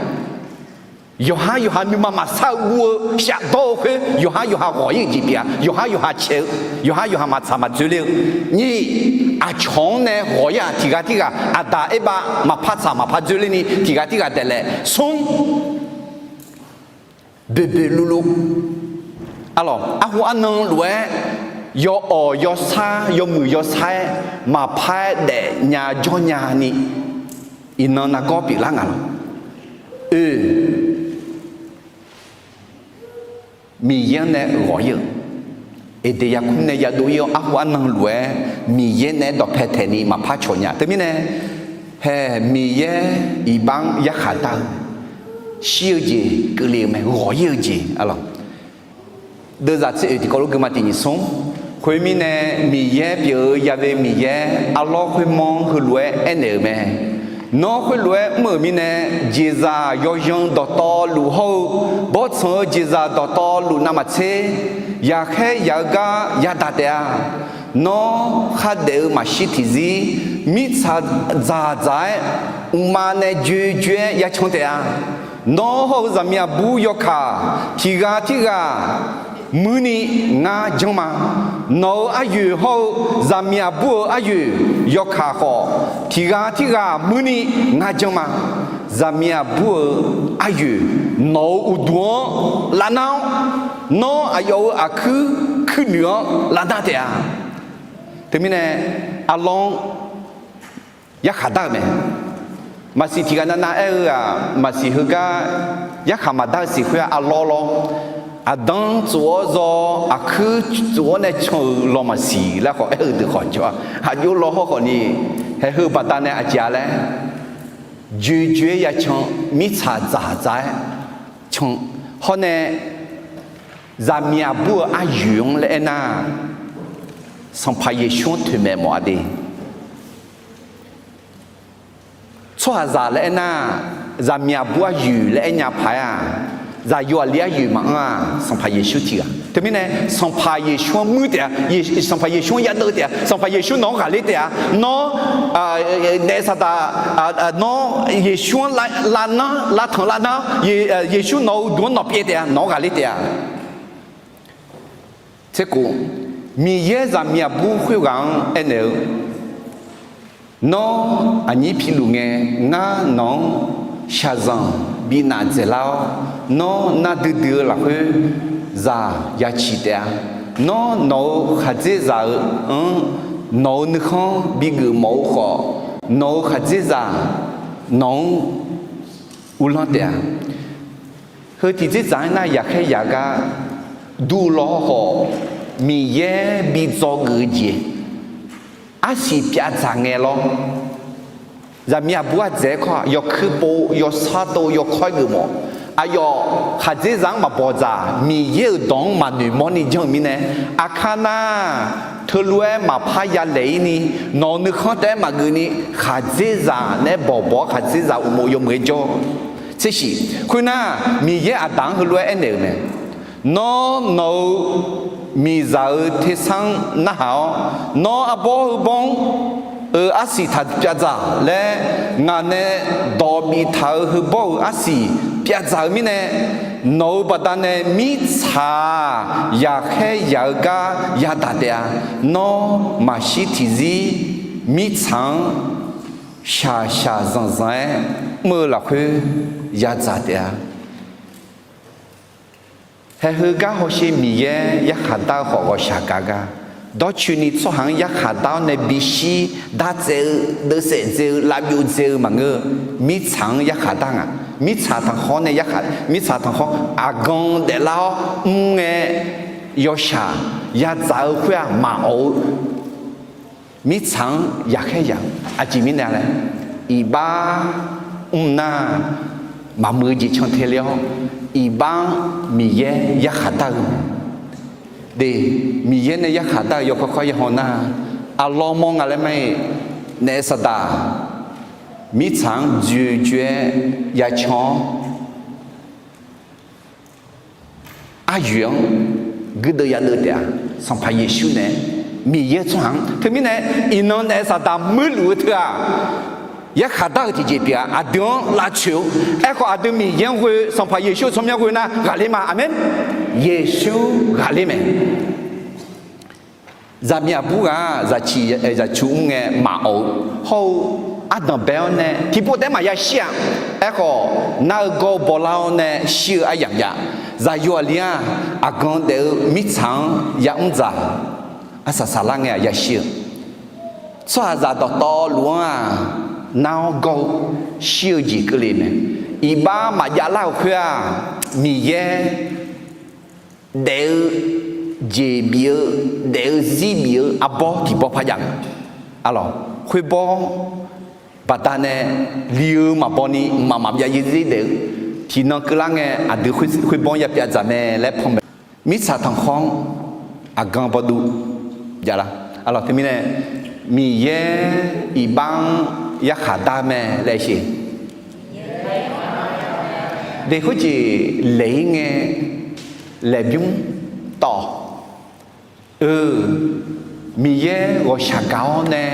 yawqhar yawqha nuima maqsar-eu guv-eu shafdawr-eu khoer yawqhar yawqha ghawq ir-euq jeq pyeuf-a. Yawqhar yawqha caeq-eu, yawqhar yawqha maqtsaq maqdzoerler-eu. Nyiq, aqcawq-anr nae ghawq ir-aq, tiq ghaq tirghaq aqdaq erbav maqpar tsaq maqpar dzoerler ni tiq ghaq tirghaq daeqlaef. Smr, boeqboeq luvluv, arlawq, arhu arnan lof-aer yawawq yawsar yawmuiq yawsar-aer maqpar-aer daefnya jawrnya ni, iqnan nargawr pyeuflar nga lawq. Oe, Miqyaer-anr nae ghawq ir-euq, Eqdeq yarkmr nae yadov ir-awr arhu arnan lof-aer Miqyaer naeq-aer dawqpae taeqni maqpar cawq nya. Teumirnae, hae, Miqyaer iqbax-anr yarkhaq dar-eu, shir-eu jeq keuvle-eu mae, ghawq ir-eu jeq, arlawq. Deuvzaq tser oeq tiqkawv lof gui ma tiq nyiq smr. Khoermirnae, Miqyaer pyeuf-eu yave Miqyaer arlawr khoermawr-anr heulof-aer aernaeq-euq mae. Nawr khoerlof-aer mr-euq mirnae, jeqzaq yawzan dawqtawvluf hawr-eu, bawrtsanq-eu jeqzaq dawqtawvluf navmaqtser, yaqkhaer yaq-eu gar yadaq taef-a. Nawr khardaef-eu maqshir tiqzir, mirtsaq dzaqdzaq-aer, mqmav nae joejoe-aer yacan taef-a. Nawr hawr-eu zaqmiq aqbur yawkaq tiqghaq tirghaq muirni ngar janrma. Nawq-euq aryoeq hawr-eu zaqmiq aqbur-euq aryoeq yawkaq khawf, tiqghaq tirghaq muirni ngar janrma. Zaqmiq aqbur-euq aryoeq nawq-euq uqduq-anr lavnar-awr, nawr aqyawf-euq aqkuir kuirnoeq-anr lavnar taef-a. Teumirnae, arlawr-anr yarkhaq dar-euq mae. Maqsiq tiqghaq navnav aer-eu-aq, maqsiq heugar yarkhaq maqdar-eu siq khoer-aq, arlawr lawr. Aqdanr tsof-awr zaw, aqkuir tsof-awr nae can-euq law maqsiq laer khawf aer-eu deuq khawf jawr-a. Aqjox law hawr khawfni, haeq heu baqdanae aqjeq-a laer, joejoe-aer yacan, mirtsaq dzaqdzaq-aer can. Hawr nae, zaqmiq aqbur-euq aryoeq-anr laer aernar, Sanqpaq Yeqsur-anr toeqmaeq mawf-a de. Tsawrhaqzaq laer aernar, zaqmiq aqbur aryoeq laer aernya paq-aer-aq, zaqyo aqli aryoeq maqanr-aq, Sanqpaq Yeqsur tiqghaq. Teumirnae, Sanqpaq Yeqsur-anr muir taef-a, Sanqpaq Yeqsur-anr yadeuv taef-a, Sanqpaq Yeqsur nawq-anr ghaqler taef-a, nawr, naef saqdaq, nawr Yeqsur-anr lavnar, lavtanq lavnar, Yeqsur nawq-euq uqduq-anr nawq pyaev taef-a, nawq-anr ghaqler taef-a. Tserkhof, Miqyaer zaqmiq aqbur khoerghaq-anr aernaeq-eu, Nawr aqnyir piluf ngae, ngar nawq-anr shaqzanq bi naf dzaeqlar-awr, nawr nar duidui-eu lafkhoer zaq ya ciq taef-a. Nawr nawq-euq khaqdzerzaq-euq anr nawq-euq nuikhanr bigeuf mawf-eu khawf, nawq-euq khaqdzerzaq nawq-anr uvlanr taef-a. Heu tiqdzerdzaq-anr nar, yaqkhaer yaq gar dur law hawr khawf, Miqyaer bi dzawgeuf-eu jeq, arsiq pyavdzaq ngae lawr. Zaqmiq aqbur ardzaeq-aer kawr-aq, yawkuir pov, yawsar tov, yawkawr-aer geufmawf. Aqyawf khaqdzerzaq-anr maqbawqdzaq, Miqyaer-euq dawq-anr maqnoeq mawrni janr-eu mirnae, aqkar nar, teulof-aer maqpar yalaeq-ir ni, nawq-euq nuikhanr taef-aer maqgeuf ni, khaqdzerzaq naeq-aer bawqbawq-awr khaqdzerzaq uqmov yawmuiq-aer jawr. Tsershiq, khoernar, Miqyaer aqdaq-anr heulof-aer aernaeq-euq mae. Nawr nawq-euq miqzaq-euq tersar-anr narhaq-awr, nawr arbawr heubawr-anr-euq arsiq taq pyavdzaq laer, ngaq nae dawq biftaq-euq heubawr-euq arsiq pyavdzaq-euq mirnae, nawq-euq baqdanae mirtsaq-aq, yaqkhaer yaq-eu gar yadaq taef-a. Nawr maqshir tiqzir mirtsaq-anr shaqshaq zanqzanq-aer mr-eu lafkhoer yadzaq taef-a. Haeq heugar hawsher Miqyaer yarkhaq dar-eu khawf ghawqshaq gaq gar, dawrcoeni tsawrhaq-anr yarkhaq dar-awr nae bishir dartsaev-eu, deuvsaef dzae-eu, lavbyov dzae-eu maqngeur-eu, mirtsaq-anr yarkhaq dar nga. Mirtsaq tanqkhawr nae yarkhaq, mirtsaq tanqkhawr aqgan daeflar-awr mr ngae, yawshaq yadzaq-eu khoer-aq maqawq-eu, mirtsaq-anr yaqkhaer yaq-eu aqjeq mirnae laer, iqbax mr nar, maqmuiq-eu jeq cantae le-awr, iqbax-anr Miqyaer yarkhaq dar-eu de. Miqyaer nae yarkhaq dar-eu yawkawr kawr yahaw nar, aqlawr mawr nga laer ma-iq, naef saqdaq mirtsaq-anr dzoeqdzoeq-aer yacan-awr, aryoeq-anr guirdeuv yadeuv taef-a. Sanqpaq Yeqsur nae Miqyaer tsawrhaq-anr teumirnae, iqnan naef saqdaq muirluf-eu teu-aq, yarkhaq dar-eu tiqjeq pyeuf-a. Aqdui-anr lavtsoeq-eu, aerkhawf aqdui Miqyaer-anr ghoe, Sanqpaq Yeqsur-eu tsawrmyanr ghoe nar ghaqler ma. Aqmeq. Yeqsur ghaqler mae. Zaqmiq aqbur ghaq-aq, zaqciq zaqcuf mr ngae maqawq-eu hawr-eu, ardanq bae-awr nae tiqpov taef-aer maqya shir-aq. Aerkhawf, nar-eu gawr-eu bawlar-awr nae shir-eu aryamq jav. Zaqyo aqli-aq, aqgan daef-eu mirtsaq-anr yamr dzaq, arsaq saqlar ngae-aq yashir-eu, tsawrhaqzaq dawqtawvluf-anr-aq, nar-awr gawr-eu shir-eu jeq keuvle mae. Iqbax maqjav lar-euq khoer-aq, Miqyaer daef-eu jeq bif-eu, daef-eu zir bif-eu arbawr tiqbawr par jav-a. Arlawq, khoerbawr baqdanae li-eu maqbaw ni mqmaq maqbyav yaerzir daef-eu, tiqnan keuvlar ngae aqdui khoerbawr-anr ya pyavdzaq mae laer panmaeq. Mirtsaq tanqkhawr-anr aqgan bawduv javlar. Arlawq, teumirnae Miqyaer iqbax-anr yarkhaq dar mae laer sher. Deq khoerjeq laeq-ir ngae, laeqbymr tawv. Oe, Miqyaer ghawqshaq gaq-awr nae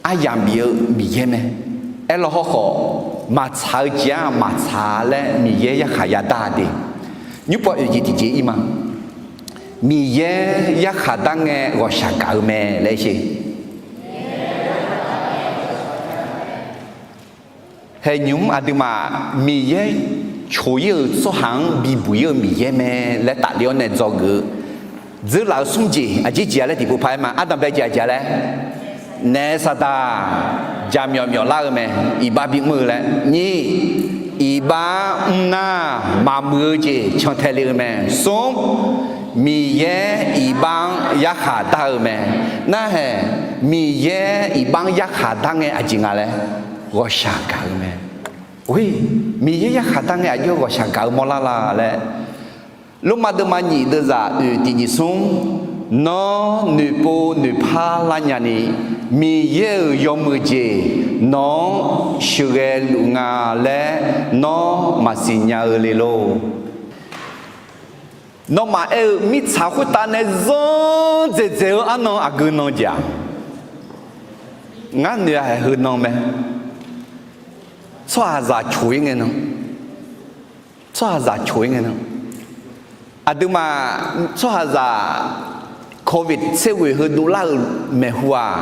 aryamq bif-eu Miqyaer mae. Aerlaw hawrkhawf, maqtsaq-eu jeq-anr maqtsaq laer Miqyaer yarkhaq yadar-a de. Nymrpov oeq jeq tiqjeq ir ma. Miqyaer yarkhaq dar ngae ghawqshaq gaq-eu mae laer sher. Haeqnymq-mr aqduimaf Miqyaer coq-ir-euq tsawrhaq-anr bibuq-ir-eu Miqyaer mae laer tafler-awr nae dzawgeuf-eu dzeurlaf-eu smr jeq aqjeq jeq-a laer tiqpov paq-aer ma. Ardanqbae jeq aqjeq-a laer, naef saqdaq jaqmyawf myawflar-eu mae, iqbax bimr-eu laer. Nyiq, iqbax mrnar maqmuiq-eu jeq cantae le-eu mae. Smr, Miqyaer iqbax-anr yarkhaq dar-eu mae. Narhaeq, Miqyaer iqbax-anr yarkhaq dar ngae aqjeq nga laer, ghawqshaq gaq-eu mae. Oe, Miqyaer yarkhaq dar ngae aqjox ghawqshaq gaq-eu mawrlar la laer, Lormav deuvma nyiq deuvzaq oeq tiq nyiq smr, nawr noeqpov noeqpar lar nyani, Miqyaer-euq yawmuiq jeq nawq-anr sheuqghae luf nga laer nawr maqsiq nya-eu le lor. Nawmaf aer-eu mirtsaq khoertav nae zanr dzaeqdzaeq-eu arnan aqgeu nan jeq-aq, ngar noeq-a haeq heu nan mae. Tsawrhaqzaq coq-ir ngae nan, tsawrhaqzaq coq-ir ngae nan, aqduimaf tsawrhaqzaq covid tser ghoeq heu dovlar-euq maeqhu-aq,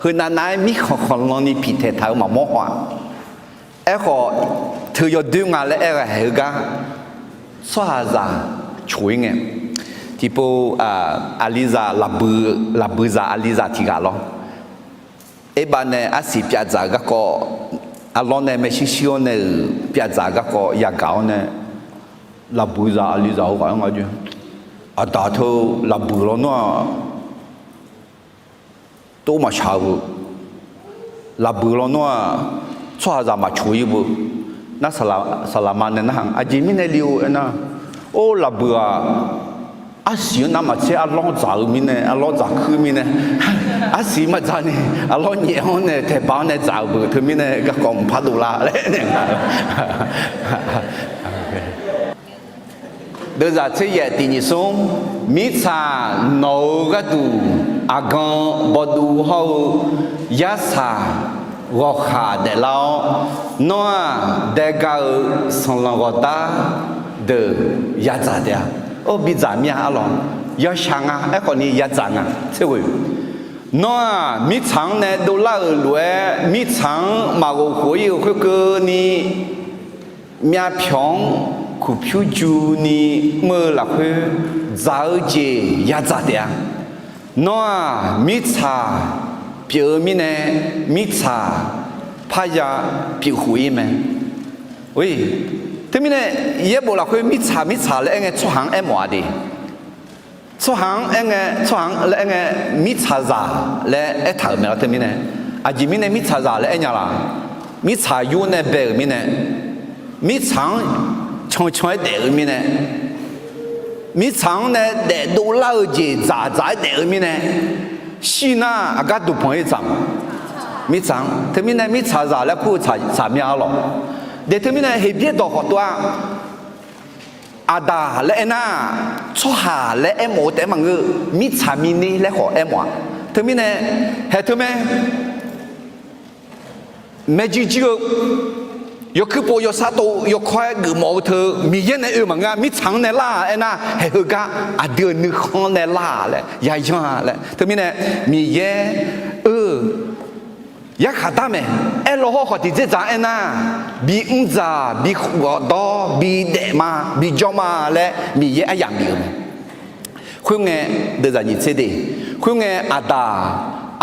heunav nav-aer mirkhanq khanqlan ni piqtaeq taq-eu maqmawr haw-aq. Aerkhawf, teu yawdoer nga laer aer-eu haeq heugar, tsawrhaqzaq coq-ir ngae. Tiqpov, aqlizaq, laqbuiq zaq aqlizaq tiq ghaq lawr. Aerbav nae arsiq pyavdzaq-eu garkawv, arlawr nae maershuir shuir-awr nae-euq pyavdzaq-eu garkawv yagaq-awr nae, laqbuiq zaq aqlizaq heughaq-anr nga jir, aqdaq teu laqbuiq lawnmr-aq, tov maqshaq-eu beu, laqbuiq lawnmr-aq, tsawrhaqzaq maqcoq-ir beu. Nar, saqlaqma nae narhaq-anr aqjeq mirnae le-eu aernar, or, laqbuiq-aq, arsiq-anr navmaqtser arlawr dzaq-eu mirnae, arlawr dzaq kuir mirnae, arsiq maqdzaq ni, arlawr nyaef-anr nae taeqbaq-anr nae dzaq-eu beu teumirnae garkawv mqpar dovlar laer nae nga. Deuvzaq tser yaef tiq nyiq smr, mirtsaq nawq-euq gharduq aqgan bawduv hawr-eu yarsaq ghawqkhaq daeflar-awr, nawr-aq daegar-eu sanqlanq ghawqdar deuq yadzaq taef-a. Or, bidzaq mir-a arlawq, yawshaq nga aerkhawf ni yadzaq nga tser ghoe. Nawr-aq mirtsaq-anr nae dovlar-euq lof-aer mirtsaq-anr maqghof khof-ir-euq khoerkeuvni, myavpyawq-anr kuqpyur juni mr-eu lafkhoer dzaq-eu jeq yadzaq taef-a. Nawr-aq mirtsaq pyeuf-eu mirnae, mirtsaq parya pyeuf khof-ir mae. Teumirnae, yaerbof lafkhoer mirtsaq mirtsaq laer aer ngae tsawrhaq-anr aermawf-a de. Tsawrhaq-anr aer ngae, tsawrhaq-anr laer aer ngae, mirtsaqzaq laer aertaq-euq mae lawr. Teumirnae, aqjeq mirnae mirtsaqzaq laer aer nya laq? Mirtsaq yur nae bae-euq mirnae, mirtsaq-anr cancan-aer daef-eu mirnae, mirtsaq-anr nae daefdov lar-eu jeq dzaq dzaq-aer daef-eu mirnae, shir nar aqgar duqpanq-ir dzaq-a. Mirtsaq-anr teumirnae mirtsaqzaq laer kur-eu tsaq mya arlawq. De teumirnae Heqbyaer dawq khawf tov-a. Aqdaq laer aernar, tsawrhaq laer aermawf-eu taef-aer maqngeur, mirtsaq mirner laer khawf aermawf-a. Teumirnae, haeq teumae, maeqjir jir-eu yawkuir pov yawsar tov yawkawr-aer geufmawf-eu teu Miqyaer nae oe maqngeur-a. Mirtsaq-anr nae lar-a aernar, haeq heugar aqdui-euq nuikhanr nae lar-a laer yayanr-a laer. Teumirnae Miqyaer oe yarkhaq dar mae. Aerlaw hawrkhawf tiqdzerdzaq-anr aernar, bi mr dzaq, bi ghawqdawr, bi daef ma, bi jawr ma laer Miqyaer aryamq bif-euq mae. Khoerngae, deuvzaq nyiq tser de, khoerngae aqdaq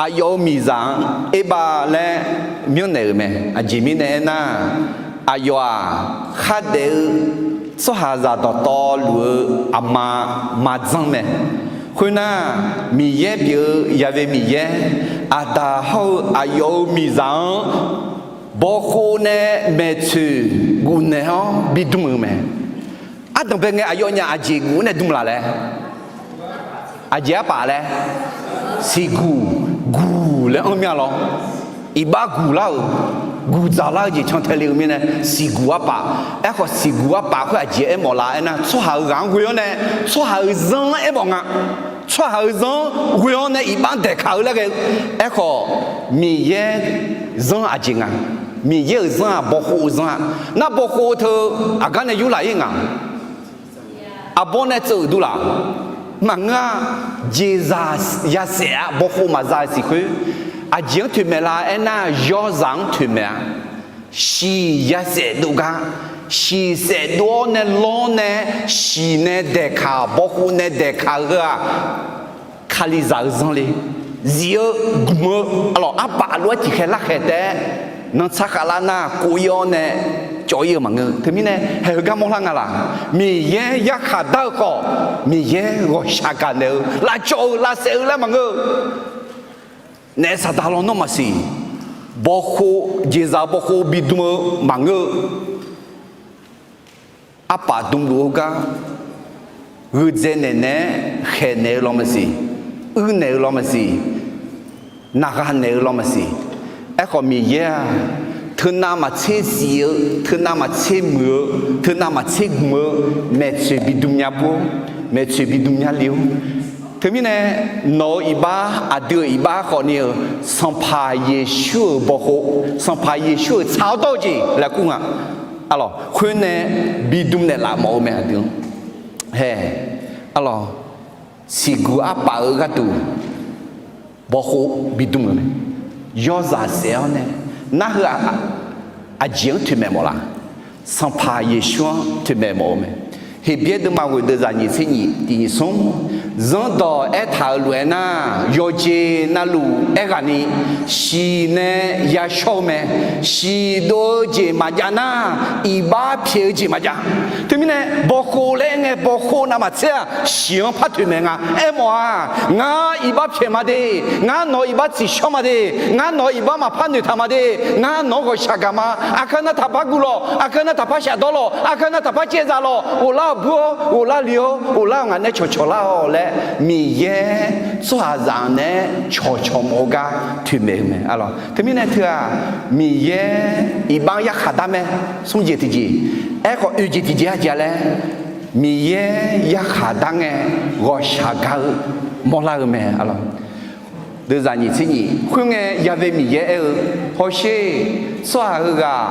aqyawf-euq miqzaq-anr erbav laer myanrnaeq-euq mae. Aqjeq mirnae aernar, aqyawf-aq khardaef-eu tsawrhaqzaq dawqtawvluf-eu aqma maqdzanr mae. Khoernar, Miqyaer pyeuf-eu Yaqve Miqyaer, aqdaq hawr-eu aqyawf-euq miqzaq-anr bawqkhof nae maeqtsoeq gufnaeq-awr bidmr-euq mae. Ardanqbae ngae aqyawfnyaf aqjeq guf-awr nae dmr laf laer, aqjeq arpaf laer, siqguq guq laer anr mir-a lawr. iqbax guqlar-euq, guqdzaq lar-eu jeq cantae le-eu mirnae, siqguq arpaf. Aerkhawf, siqguq arpaf khoer aqjeq aermawf la aernar, tsawrhaq-euq ghaq-anr ghoe-awr nae, tsawrhaq-euq zanr-anr aermawf nga. Tsawrhaq-euq zanr-anr ghoe-awr nae iqbax-anr daeqkaq-eu laer ghae-eu. Aerkhawf, Miqyaer zanr aqjeq nga. Miqyaer-euq zanr-aq, bawkhov-eu zanr-a. Nar bawkhov-eu teu aqgar nae yurlaf-ir nga. Aqbawr nae tseuv-euq durlaf. Maqngeur-a. Jeqzaq yasaef-a, bawkhov maqza-eu siq khoer. Aqjeq-anr toeqmaeq la aernar, yawzaq-anr toeqmaeq-a. Shiq yasaef dov gar, shiq saef dov-awr nae lawr nae, shiq nae daeqkaq, bawkhov nae daeqkaq-eu heu-aq, Kalizaq-eu zanr le. Zif-eu, gmq-eu, arlawq, arpaf lof-aer tiqkhaeq larkhaeq taef-aer, nantsar khavlar nar kov-ir-awr nae cawv-ir-eu maqngeur. Teumirnae haeq heugar mawrlar nga laq. Miqyaer yarkhaq dar-eu khawf, Miqyaer ghawqshaq gaqnaeq-eu, lavcawv-eu, lavsaef-eu laer maqngeur. Naef saqdaq lawnmr maqsiq. Bawkhov, jeqzaq bawkhov bidm-eu maqngeur-eu. Arpaf dmluf-eu gar, gheudzae naeq naeq-aer khaeqnaeq-eu law maqsiq, uirnaeq-eu law maqsiq, naqgha naeq-eu law maqsiq. Aerkhawf, Miqyaer-aq, teunav maqtser zif-eu, teunav maqtser muiq-eu, teunav maqtser gmq-eu, maeqtsoeq bidm nya bur-awr, maeqtsoeq bidm nya le-awr. Teumirnae, nawq-euq iqbax, aqdui-euq iqbax khawfni-euq, Sanqpaq Yeqsur-euq bawkhov, Sanqpaq Yeqsur-euq tsaq-awr dawr-eu jeq laer kur nga. Arlawq, khoer nae bidm naeqlaf mawf-eu mae aqdui-anr. Hae, arlawq, siqguq arpaf-eu gharduq bawkhov bidm-euq mae. Yawzaq saef-awr nae, nar heu-aq, aqjeq-anr toeqmaeq mawf la? Sanqpaq Yeqsur-anr toeqmaeq mawf-eu mae. Heqbyaer deuvma ghoeq deuvzaq nyiq tser nyiq tiq nyiq smr, zanrdawq aertaq-euq lof-aer nar, yawqjeq navluf aerghaqni, shiq nae yashawr-eu mae. Shiq dov-eu jeq maqjav nar, iqbax pyaeq-eu jeq maqjav. Teumirnae bawkhov laer aer ngae, bawkhov navmaqtser-aq, shiq-anr par toeqmaeq nga. Aermawf-aq, ngar iqbax pyaeq ma de, ngar nawq-euq iqbax tsiqshawr ma de, ngar nawq-euq iqbax maqpar noeqtaq ma de, ngar nawq-anr ghawqshaq gaq ma. Aqkar nar taqpar guv lawq, aqkar nar taqpar shafdawr lawq, aqkar nar taqpar caevzaq lawq, ghoflar-awq bur-awr, ghoflar li-awr, ghoflar-awq ngaq nae cawqcawq lar-awq laer, Miqyaer tsawrhaqzaq naeq-aer cawqcawq mawf-eu gar toeqmaeq-eu mae. Arlawq, teumirnae teu-aq, Miqyaer iqbax-anr yarkhaq dar mae. Smr jeq tiqjeq, aerkhawf oeq jeq tiqjeq-a jeq-a laer, Miqyaer yarkhaq dar ngae, ghawqshaq gaq-eu mawrlar-eu mae. Arlawq, deuvzaq nyiq tser nyiq, khoerngae yave Miqyaer aer-eu, hawsher, tsawrhaq heughaq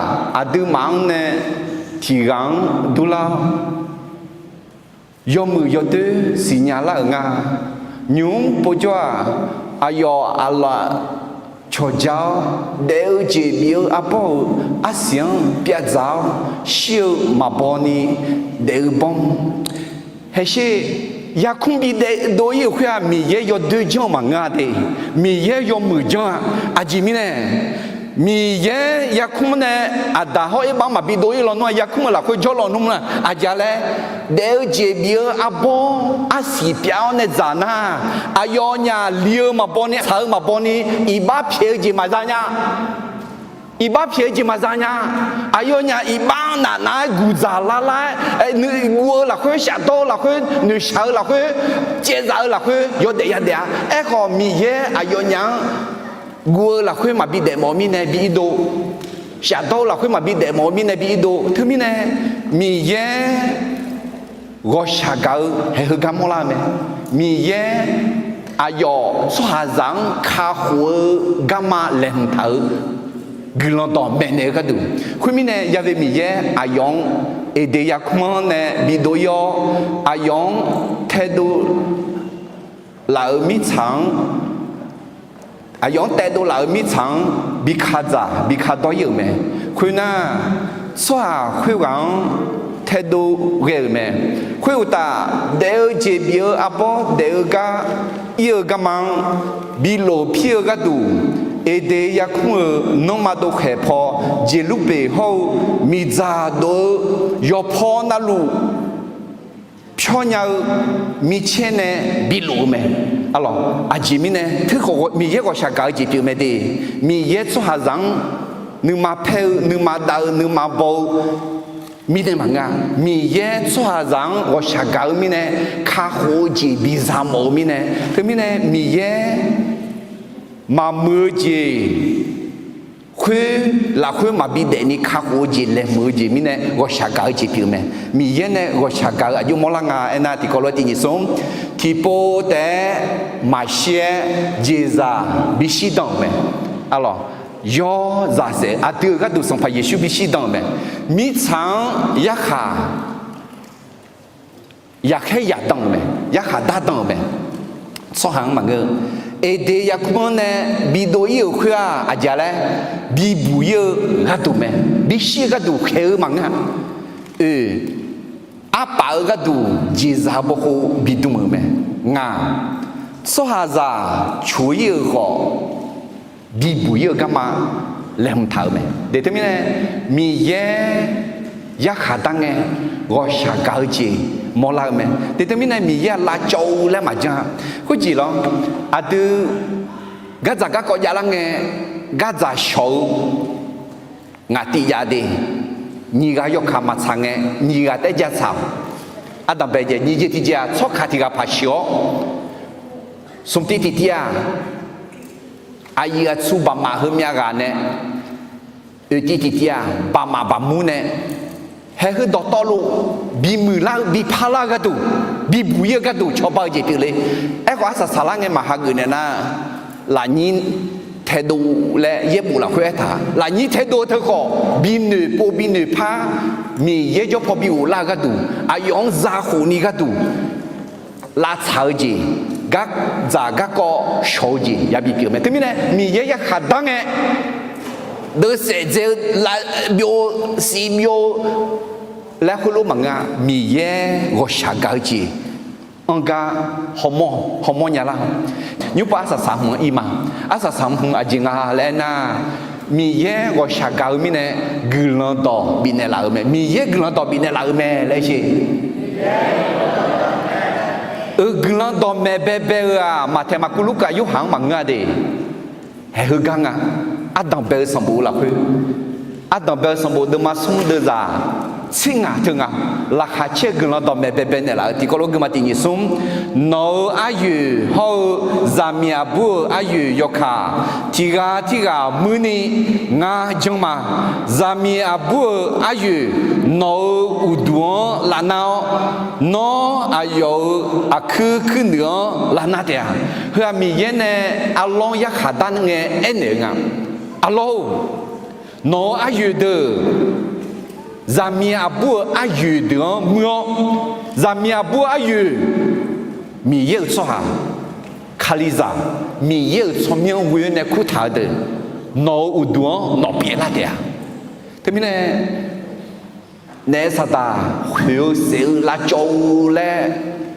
aqduimaf-anr nae tiq ghaq-anr durlar-awr, yawmuiq yawdoer siqnya lar-euq nga. Nymq-mr povjawr-aq, aqyawf aqlaf cawqja-awr, daef-eu jeq bif-eu arbawr-euq arsiq-anr pyavdzaq-awr, shir-eu maqbaw ni daef-eu bawr. Haesher, yarkmr bidaef dov-ir-euq khoer-aq, Miqyaer yawdoer janr-eu maqngeur-a de. Miqyaer yawmuiq janr-a. Aqjeq mirnae, Miqyaer yarkmr nae aqdaq hawr erbax-anr maqbi dov-ir lawnmr-aq, yarkmr-euq lafkhoer jawrlawq nmr-aq, aqjeq laer, daef-eu jeq bif-eu arbawr arsiq pyav-awr nae dzaq nar, aqyawfnyaf li-eu maqbaw ni, tsaq-eu maqbaw ni, iqbax pyaeq-eu jeq maqza nya. Iqbax pyaeq-eu jeq maqza nya. Aqyawfnyaf iqbax nafnav-aer guqdzaq lar lar-aer, nuiguv-eu lafkhoer, shafdawr-eu lafkhoer, noeqshaq-eu lafkhoer, caevzaq-eu lafkhoer yawdaef yadaef-a. Aerkhawf, Miqyaer aqyawfnyaf-anr guv-eu lafkhoer maqbi daef mawf-eu mirnae bi irdov, shafdawr-eu lafkhoer maqbi daef mawf-eu mirnae bi irdov. Teumirnae, Miqyaer ghawqshaq gaq-eu haeq heugar mawrlar-eu mae. Miqyaer aqyawf tsawrhaqzaq-anr kakhof-eu garma laeqhmq taq-eu guiqlanq dawq maeqnaeq-eu gharduq. Khoermirnae, yave Miqyaer aqyawf-anr Eqdeq yarkmr-anr nae bidov-ir-awr, aqyawf-anr taedov laf-euq mirtsaq-anr, aqyawf-anr taedov laf-euq mirtsaq-anr bi kadzaq bi kadawr-ir-euq mae. Khoernar, tsawrhaq khoerghaq-anr taedov ghae-euq mae. Khoeruqtaf, daef-eu jeq bif-eu arbawr daef-eu gar ir-eu garma-anr bi lof pir-eu gharduq, Eqdeq yarkmr-euq nanrma dovkhaeq paw Jeqlurbeq hawr-eu miqdzaq dov-eu yawqpaw navluf pyawr nya-eu micaer nae bilof-eu mae. Arlawq, aqjeq mirnae teukhawf Miqyaer ghawqshaq gaq-eu jeq pyeuf mae de. Miqyaer tsawrhaqzaq-anr nuima paer-eu, nuima dav-eu, nuima baw-eu mirnae maqngeur-a. Miqyaer tsawrhaqzaq-anr ghawqshaq gaq-eu mirnae, kakhof-eu jeq biza mawf-eu mirnae, teumirnae Miqyaer maqmuiq-eu jeq khoer lafkhoer maqbi daefni kakhof-eu jeq laeqhmq-eu jeq mirnae ghawqshaq gaq-eu jeq pyeuf-eu mae. Miqyaer nae ghawqshaq gaq-eu aqjox mawrlar nga aernar, tiqkawv lof-aer tiq nyiq smr, tiqpov taef-aer maqshir-aer jeqzaq bishir dan-euq mae. Arlawq, yawzaq saef aqdui-euq gharduq Sanqpaq Yeqsur bishir dan-euq mae. Mirtsaq-anr yarkhaq yaqkhaer yaqdan-euq mae, yarkhaq dardan-euq mae. Tsawrhaq-anr maqngeur-eu, Eqdeq yarkmr-anr nae bidov ir-euq khoer-aq, aqjeq laer bibuq ir-eu gharduq mae. Bishir-eu gharduq khaeq-eu maqngeur-a. Oe, arpaf-eu gharduq jeqzaq bawkhov bidm-euq mae. Ngaq, tsawrhaqzaq coq ir-eu khawf, bibuq ir-eu garma laeqhmq taq-euq mae. Deuq teumirnae, Miqyaer yarkhaq dar ngae ghawqshaq gaq-eu jeq mawrlar-eu mae. Deuq teumirnae, Miqyaer-aq lavcawv-eu laer maqjan-a. Khoerjeq lawr, aqdui gardzaq garkawv javlar ngae, gardzaq shawq-eu ngaq tiv jav de. Nyiq ghaq yawkaq maqtsaq ngae, nyiq ghaq taef-aer ja tsaq-awq. Ardanqbae jaev nyiq jeq tiq jeq-aq, tsawrkaq tiq ghaq paq sheuq-awr, smq tiv tiq tiv-aq, aqyuif aqtsu baqmaf heumyav ghaq nae, oeq tiv tiq tiv-aq, baqmaf baqmur nae, haeq heu dawqtawvluf bimuiq lar-eu biparlar-eu gharduq, bibuq ir-eu gharduq cawba-eu jeq pyeufle. Aerkhawf, arsaq saqlar ngae maqhageuf naeq nar, lafnyir taedov laer yaerbof lafkhoer aertaq, lafnyir taedov-eu teu khawf, binoeq pov binoeq par, Miqyaer jawr paw bi ghoflar-eu gharduq, aqyawf-anr zakhof ni gharduq, lavtsaq-eu jeq, gardzaq garkawv shawq-eu jeq yabi pyeuf mae. Teumirnae, Miqyaer yarkhaq dar ngae, deuvsaef dzae-eu, lavbyov-eu, sivbyov-eu laer khoerlof maqngeur-a. Miqyaer ghawqshaq gaq-eu jeq anr gar hawmawr, hawmawr nya lar. Nymrpov arsaq saq hmq-anr ir ma. Arsaq saq hmq aqjeq nga laer aernar, Miqyaer ghawqshaq gaq-eu mirnae guiqlanq dawq bifnaeq laf-euq mae. Miqyaer guiqlanq dawq bifnaeq laf-euq mae laer sher. Euq guiqlanq dawqmaeq baebae-eu-aq, Maqtaeq, Maqkuv, Lurkaf, Yorhaq-anr maqngeur-a de. Haeq heugar nga. Ardanqbae-eu sanqbof lafkhoer, ardanqbae-eu sanqbof deuvma smr deuvzaq tser ngaq teu ngaq, laqkhaq caer-eu guiqlanq dawqmaeq baebae naeqlaf-eu tiqkawv lof-aer geuma tiq nyiq smr, nawq-euq aryoeq hawr-eu zaqmiq aqbur-euq aryoeq yawkaq tiq ghaq tirghaq muirni ngar janr ma. Zaqmiq aqbur-euq aryoeq nawq-euq uqduq-anr lavnar-awr, nawr aqyawf-euq aqkuir kuirnuiq-anr lavnar taef-a. Heu-aq Miqyaer nae arlawr-anr yarkhaq dar ngae aernaeq-eu nga. Arlawr-or, nawq-euq aryoeq deuq, zaqmiq aqbur-euq aryoeq deuq-anr muir-awr, zaqmiq aqbur-euq aryoeq, Miqyaer-euq tsawrhaq, Kalizaq, Miqyaer-euq tsawrmyanr ghoe-awr nae kurtaq-eu deuq, nawq-euq uqduq-anr nawq pyeuflar taef-a. Teumirnae, naef saqdaq khoeq-eu saef-eu lavcawv-eu laer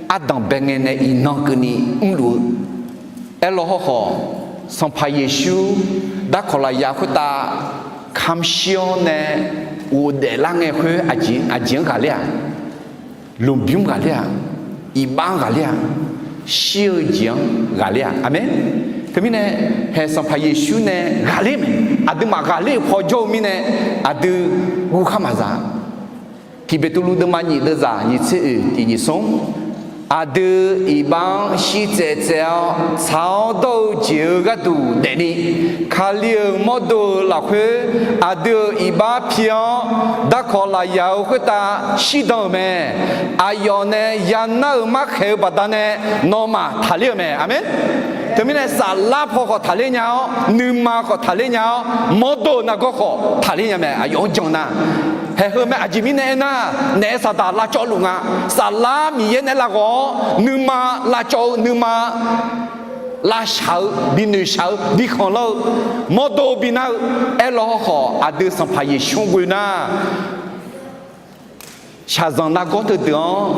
ardanqbae ngae nae iqnan keuvni mrluf-eu. Aerlaw hawrkhawf, Sanqpaq Yeqsur darkawq lafyaq khoertav kamq shir-awr nae ghofdaef lar ngae khoer aqjeq, aqjeq-anr ghaqler-aq, lmqbymr ghaqler-aq, iqbax-anr ghaqler-aq, shir-eu jeq-anr ghaqler-aq. Aqmeq. Teumirnae, haeq Sanqpaq Yeqsur nae ghaqler mae. Aqduimaf ghaqler-euq paw jawr-eu mirnae, aqdui guvkhar maqza. Tiq Beqtuvluv deuvma nyiq deuvzaq nyiq tser oeq tiq nyiq smr, aqdui iqbax-anr shir tsaev tsaev-awr tsaq-awr dawr-eu jeq-euq gharduq daefni, Kali-euq mawrdo-euq lafkhoer aqdui-euq iqbax pi-awr, darkawq lafyaq-euq khoertav shirdan-euq mae. Aqyawf nae yanar-euq markhaeq-eu baqdanae nawmaf taqler-euq mae. Aqmeq. Teumirnae saflar paw khawf taqler nya-awr, nuima khawf taqler nya-awr, mawrdo-euq nargawr khawf taqler nya mae. Aqyawf-anr jan nar, haeq heu mae. Aqjeq mirnae aernar, naef saqdaq lavcawvluf nga. Saflar Miqyaer nae lavghawq-awr nuima lavcawv-eu nuima lavshaq-eu, binoeqshaq-eu, bikhanqlanr-eu, mawrdo binar-eu. Aerlaw hawrkhawf, aqdui Sanqpaq Yeqsur-anr ghoe nar, shaqzanq nargawr teudeuq-anr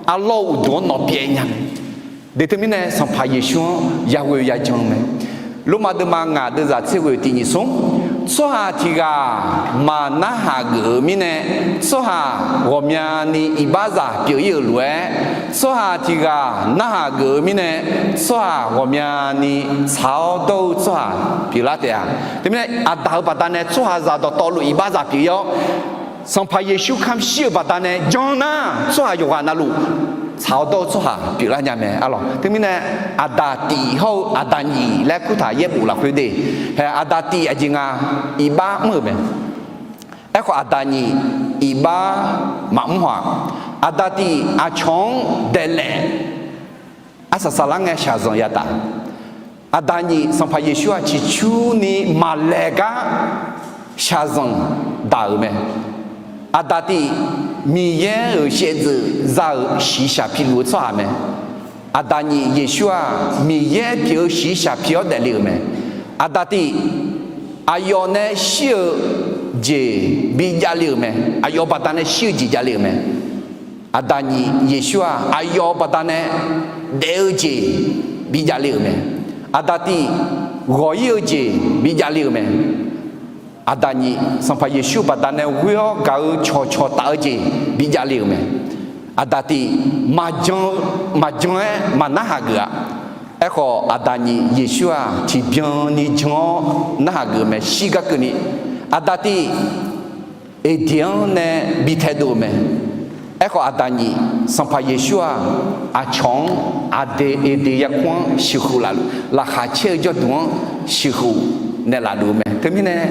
arlawr-eu uqduq-anr nawq pyaev nya mae. Deuq teumirnae Sanqpaq Yeqsur-anr yaghoe yajan-eu mae. Lormav deuvma ngaq deuvzaq tser ghoe tiq nyiq smr, tsawrhaq tiq ghaq maqnarhaq geuf-eu mirnae, tsawrhaq ghawqmyani iqbaxzaq pyeuf ir-euq lof-aer, tsawrhaq tiq ghaq narhaq geuf-eu mirnae, tsawrhaq ghawqmyani tsaq-awr dawr-eu tsawrhaq pyeuflar taef-a. Teumirnae aqdaq-euq baqdanae tsawrhaqzaq dawqtawvluf iqbaxzaq pyeuf ir-awr, Sanqpaq Yeqsur kamq shir-euq baqdanae jan nar, tsawrhaq yawqghaq navluf tsaq-awr dawr-eu tsawrhaq pyeuflar nya mae arlawq. Teumirnae, Aqdaq tif hawr-eu Aqdaq nyif laer kurtaq yaerbof lafkhoer de. Hae, Aqdaq tif aqjeq nga iqbax mr-euq mae. Aerkhawf, Aqdaq nyif iqbax maqmr haw-aq. Aqdaq tif aqcawq-anr daeqlaef arsaq saqlar ngae shaqzanq yataf. Aqdaq nyif Sanqpaq Yeqsur-aq ciqcurni maqlaeq gar shaqzanq daq-euq mae. Aqdaq tif Miqyaer-euq shaevdzeuf za-euq shiqshaq piluf-eu tsawrhaq mae. Aqdaq nyif Yeqsur-aq Miqyaer pyeuf-eu shiqshaq pi-awr daefle-euq mae. Aqdaq tif aqyawf nae shir-eu jeq bijavle-euq mae. Aqyawf baqdanae shir-eu jeq javle-euq mae. Aqdaq nyif Yeqsur-aq aqyawf baqdanae daef-eu jeq bijavle-euq mae. Aqdaq tif ghawq-ir-eu jeq bijavle-euq mae. Aqdaq nyif Sanqpaq Yeqsur baqdanae ghoer-awr gaq-eu cawqcawq taf-eu jeq bijavle-euq mae. Aqdaq tif maqjan-eu, maqjan-aer maqnarhaq geuf-a. Aerkhawf, Aqdaq nyif Yeqsur-aq tiqbyan ni jan-awr narhaq geuf-eu mae. Shir gar keuvni, Aqdaq tif Eqdeq-anr nae bi taedov-eu mae. Aerkhawf, Aqdaq nyif Sanqpaq Yeqsur-aq aqcawq-anr Aqdaq Eqdeq yarkmr-anr sheuqkhof lafluf, laqkhaq caer-eu jawrduq-anr sheuqkhof naeqlaf luf-eu mae. Teumirnae,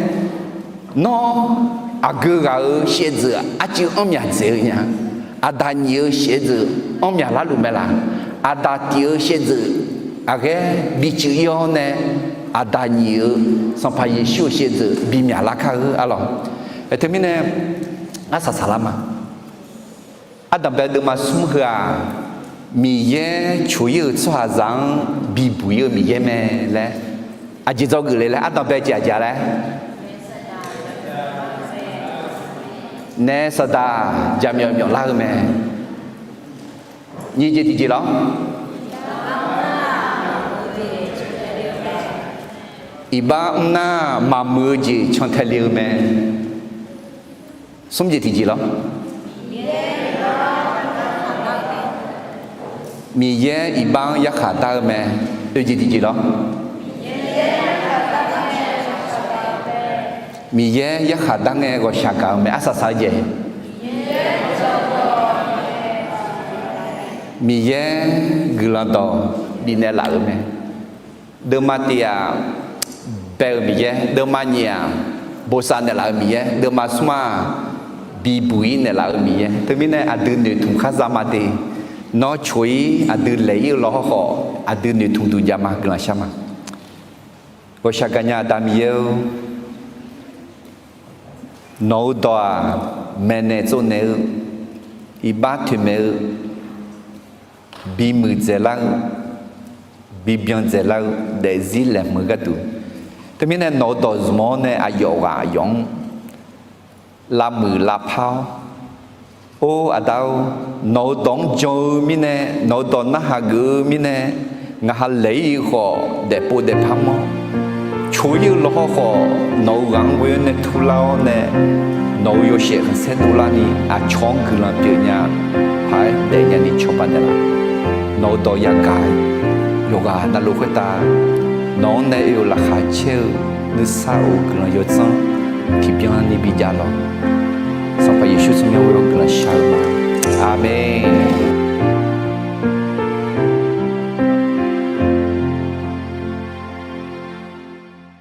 nawr aqgeu ghaq-euq shaevdzeuf arcuiv anrmyaq dzaeq-eu nya. Aqdaq nyif-euq shaevdzeuf anrmyaq larluf mae laq? Aqdaq tif-euq shaevdzeuf aqghaer bicuf-ir-awr nae, Aqdaq nyif-euq Sanqpaq Yeqsur-euq shaevdzeuf bimyaq lar kar-eu arlawq. Teumirnae, arsaq saqlar ma. Ardanqbae deuvma smr heu-aq, Miqyaer coq-ir-euq tsawrhaqzaq-anr bibuq-ir-eu Miqyaer mae laer aqjeq dzawgeuf le laer ardanqbae jeq aqjeq laer nae saqdaq jaqmyawf myawf lar-eu mae. Nyiq jeq tiqjeq lawr. Iqbax mr nar maqmuiq-eu jeq cantae le-eu mae. Smr jeq tiqjeq lawr. Miqyaer iqbax-anr yarkhaq dar-eu mae. Oeq jeq tiqjeq lawr. Miqyaer yarkhaq dar ngae ghawqshaq gaq-eu mae. Arsaq saq-eu jeq. Miqyaer guiqlanq dawq bifnaeq laf-euq mae. Deuvma tiq-aq, bae-euq Miqyaer. Deuvma nyiq-aq, bosav naeqlaf-eu Miqyaer. Deuvma smr-aq, bibuq-ir naeqlaf-eu Miqyaer. Teumirnae aqdui noeqtmq khar za ma de. Nawr coq-ir aqdui laeq-ir-eu law hawrkhawf, aqdui noeqtmq duq jav ma. Guiqlanq shar ma. Ghawqshaq gaqnya Aqda Miqyaer-or, nawq-eu dawq-aq, maeqnaeq tsovnaeq-eu, iqbax toeqmaeq-eu, bimuiq dzaeqlar-eu, bibyan dzaeqlar-eu, daefzir laeqhmq-eu gharduq. Teumirnae nawq-eu dawq zmq-awr nae aqyawf ghaq aqyawf-anr lavmuiq lavpar-awr, Or Aqda-or, nawq-eu dawq-anr jan-eu mirnae, nawq-eu dawq narhaq geuf-eu mirnae, ngaq ha laeq-ir-eu khawf daefpov daefpar mawr, coq-ir-eu lawhawr khawf nawq-eu ghaq-anr ghoe-awr nae turlar-awr nae, nawq-eu yawshaef khanqsaer dovlarni aqcawq-anr guiqlanq pyeuf nya, paq-aer daef nyani cawba naeqlaf. Nawq-eu dawq yagaq yawqghaq navluf khoertav nawq-anr nae oe-euq laqkhaq caer-eu nuisar of guiqlanq yawdzanr tiqbyan ni bijav lawq. Sanqpaq Yeqsur tsawrmyanr ghoe-awr guiqlanq shar-eu ma. Aqmeq.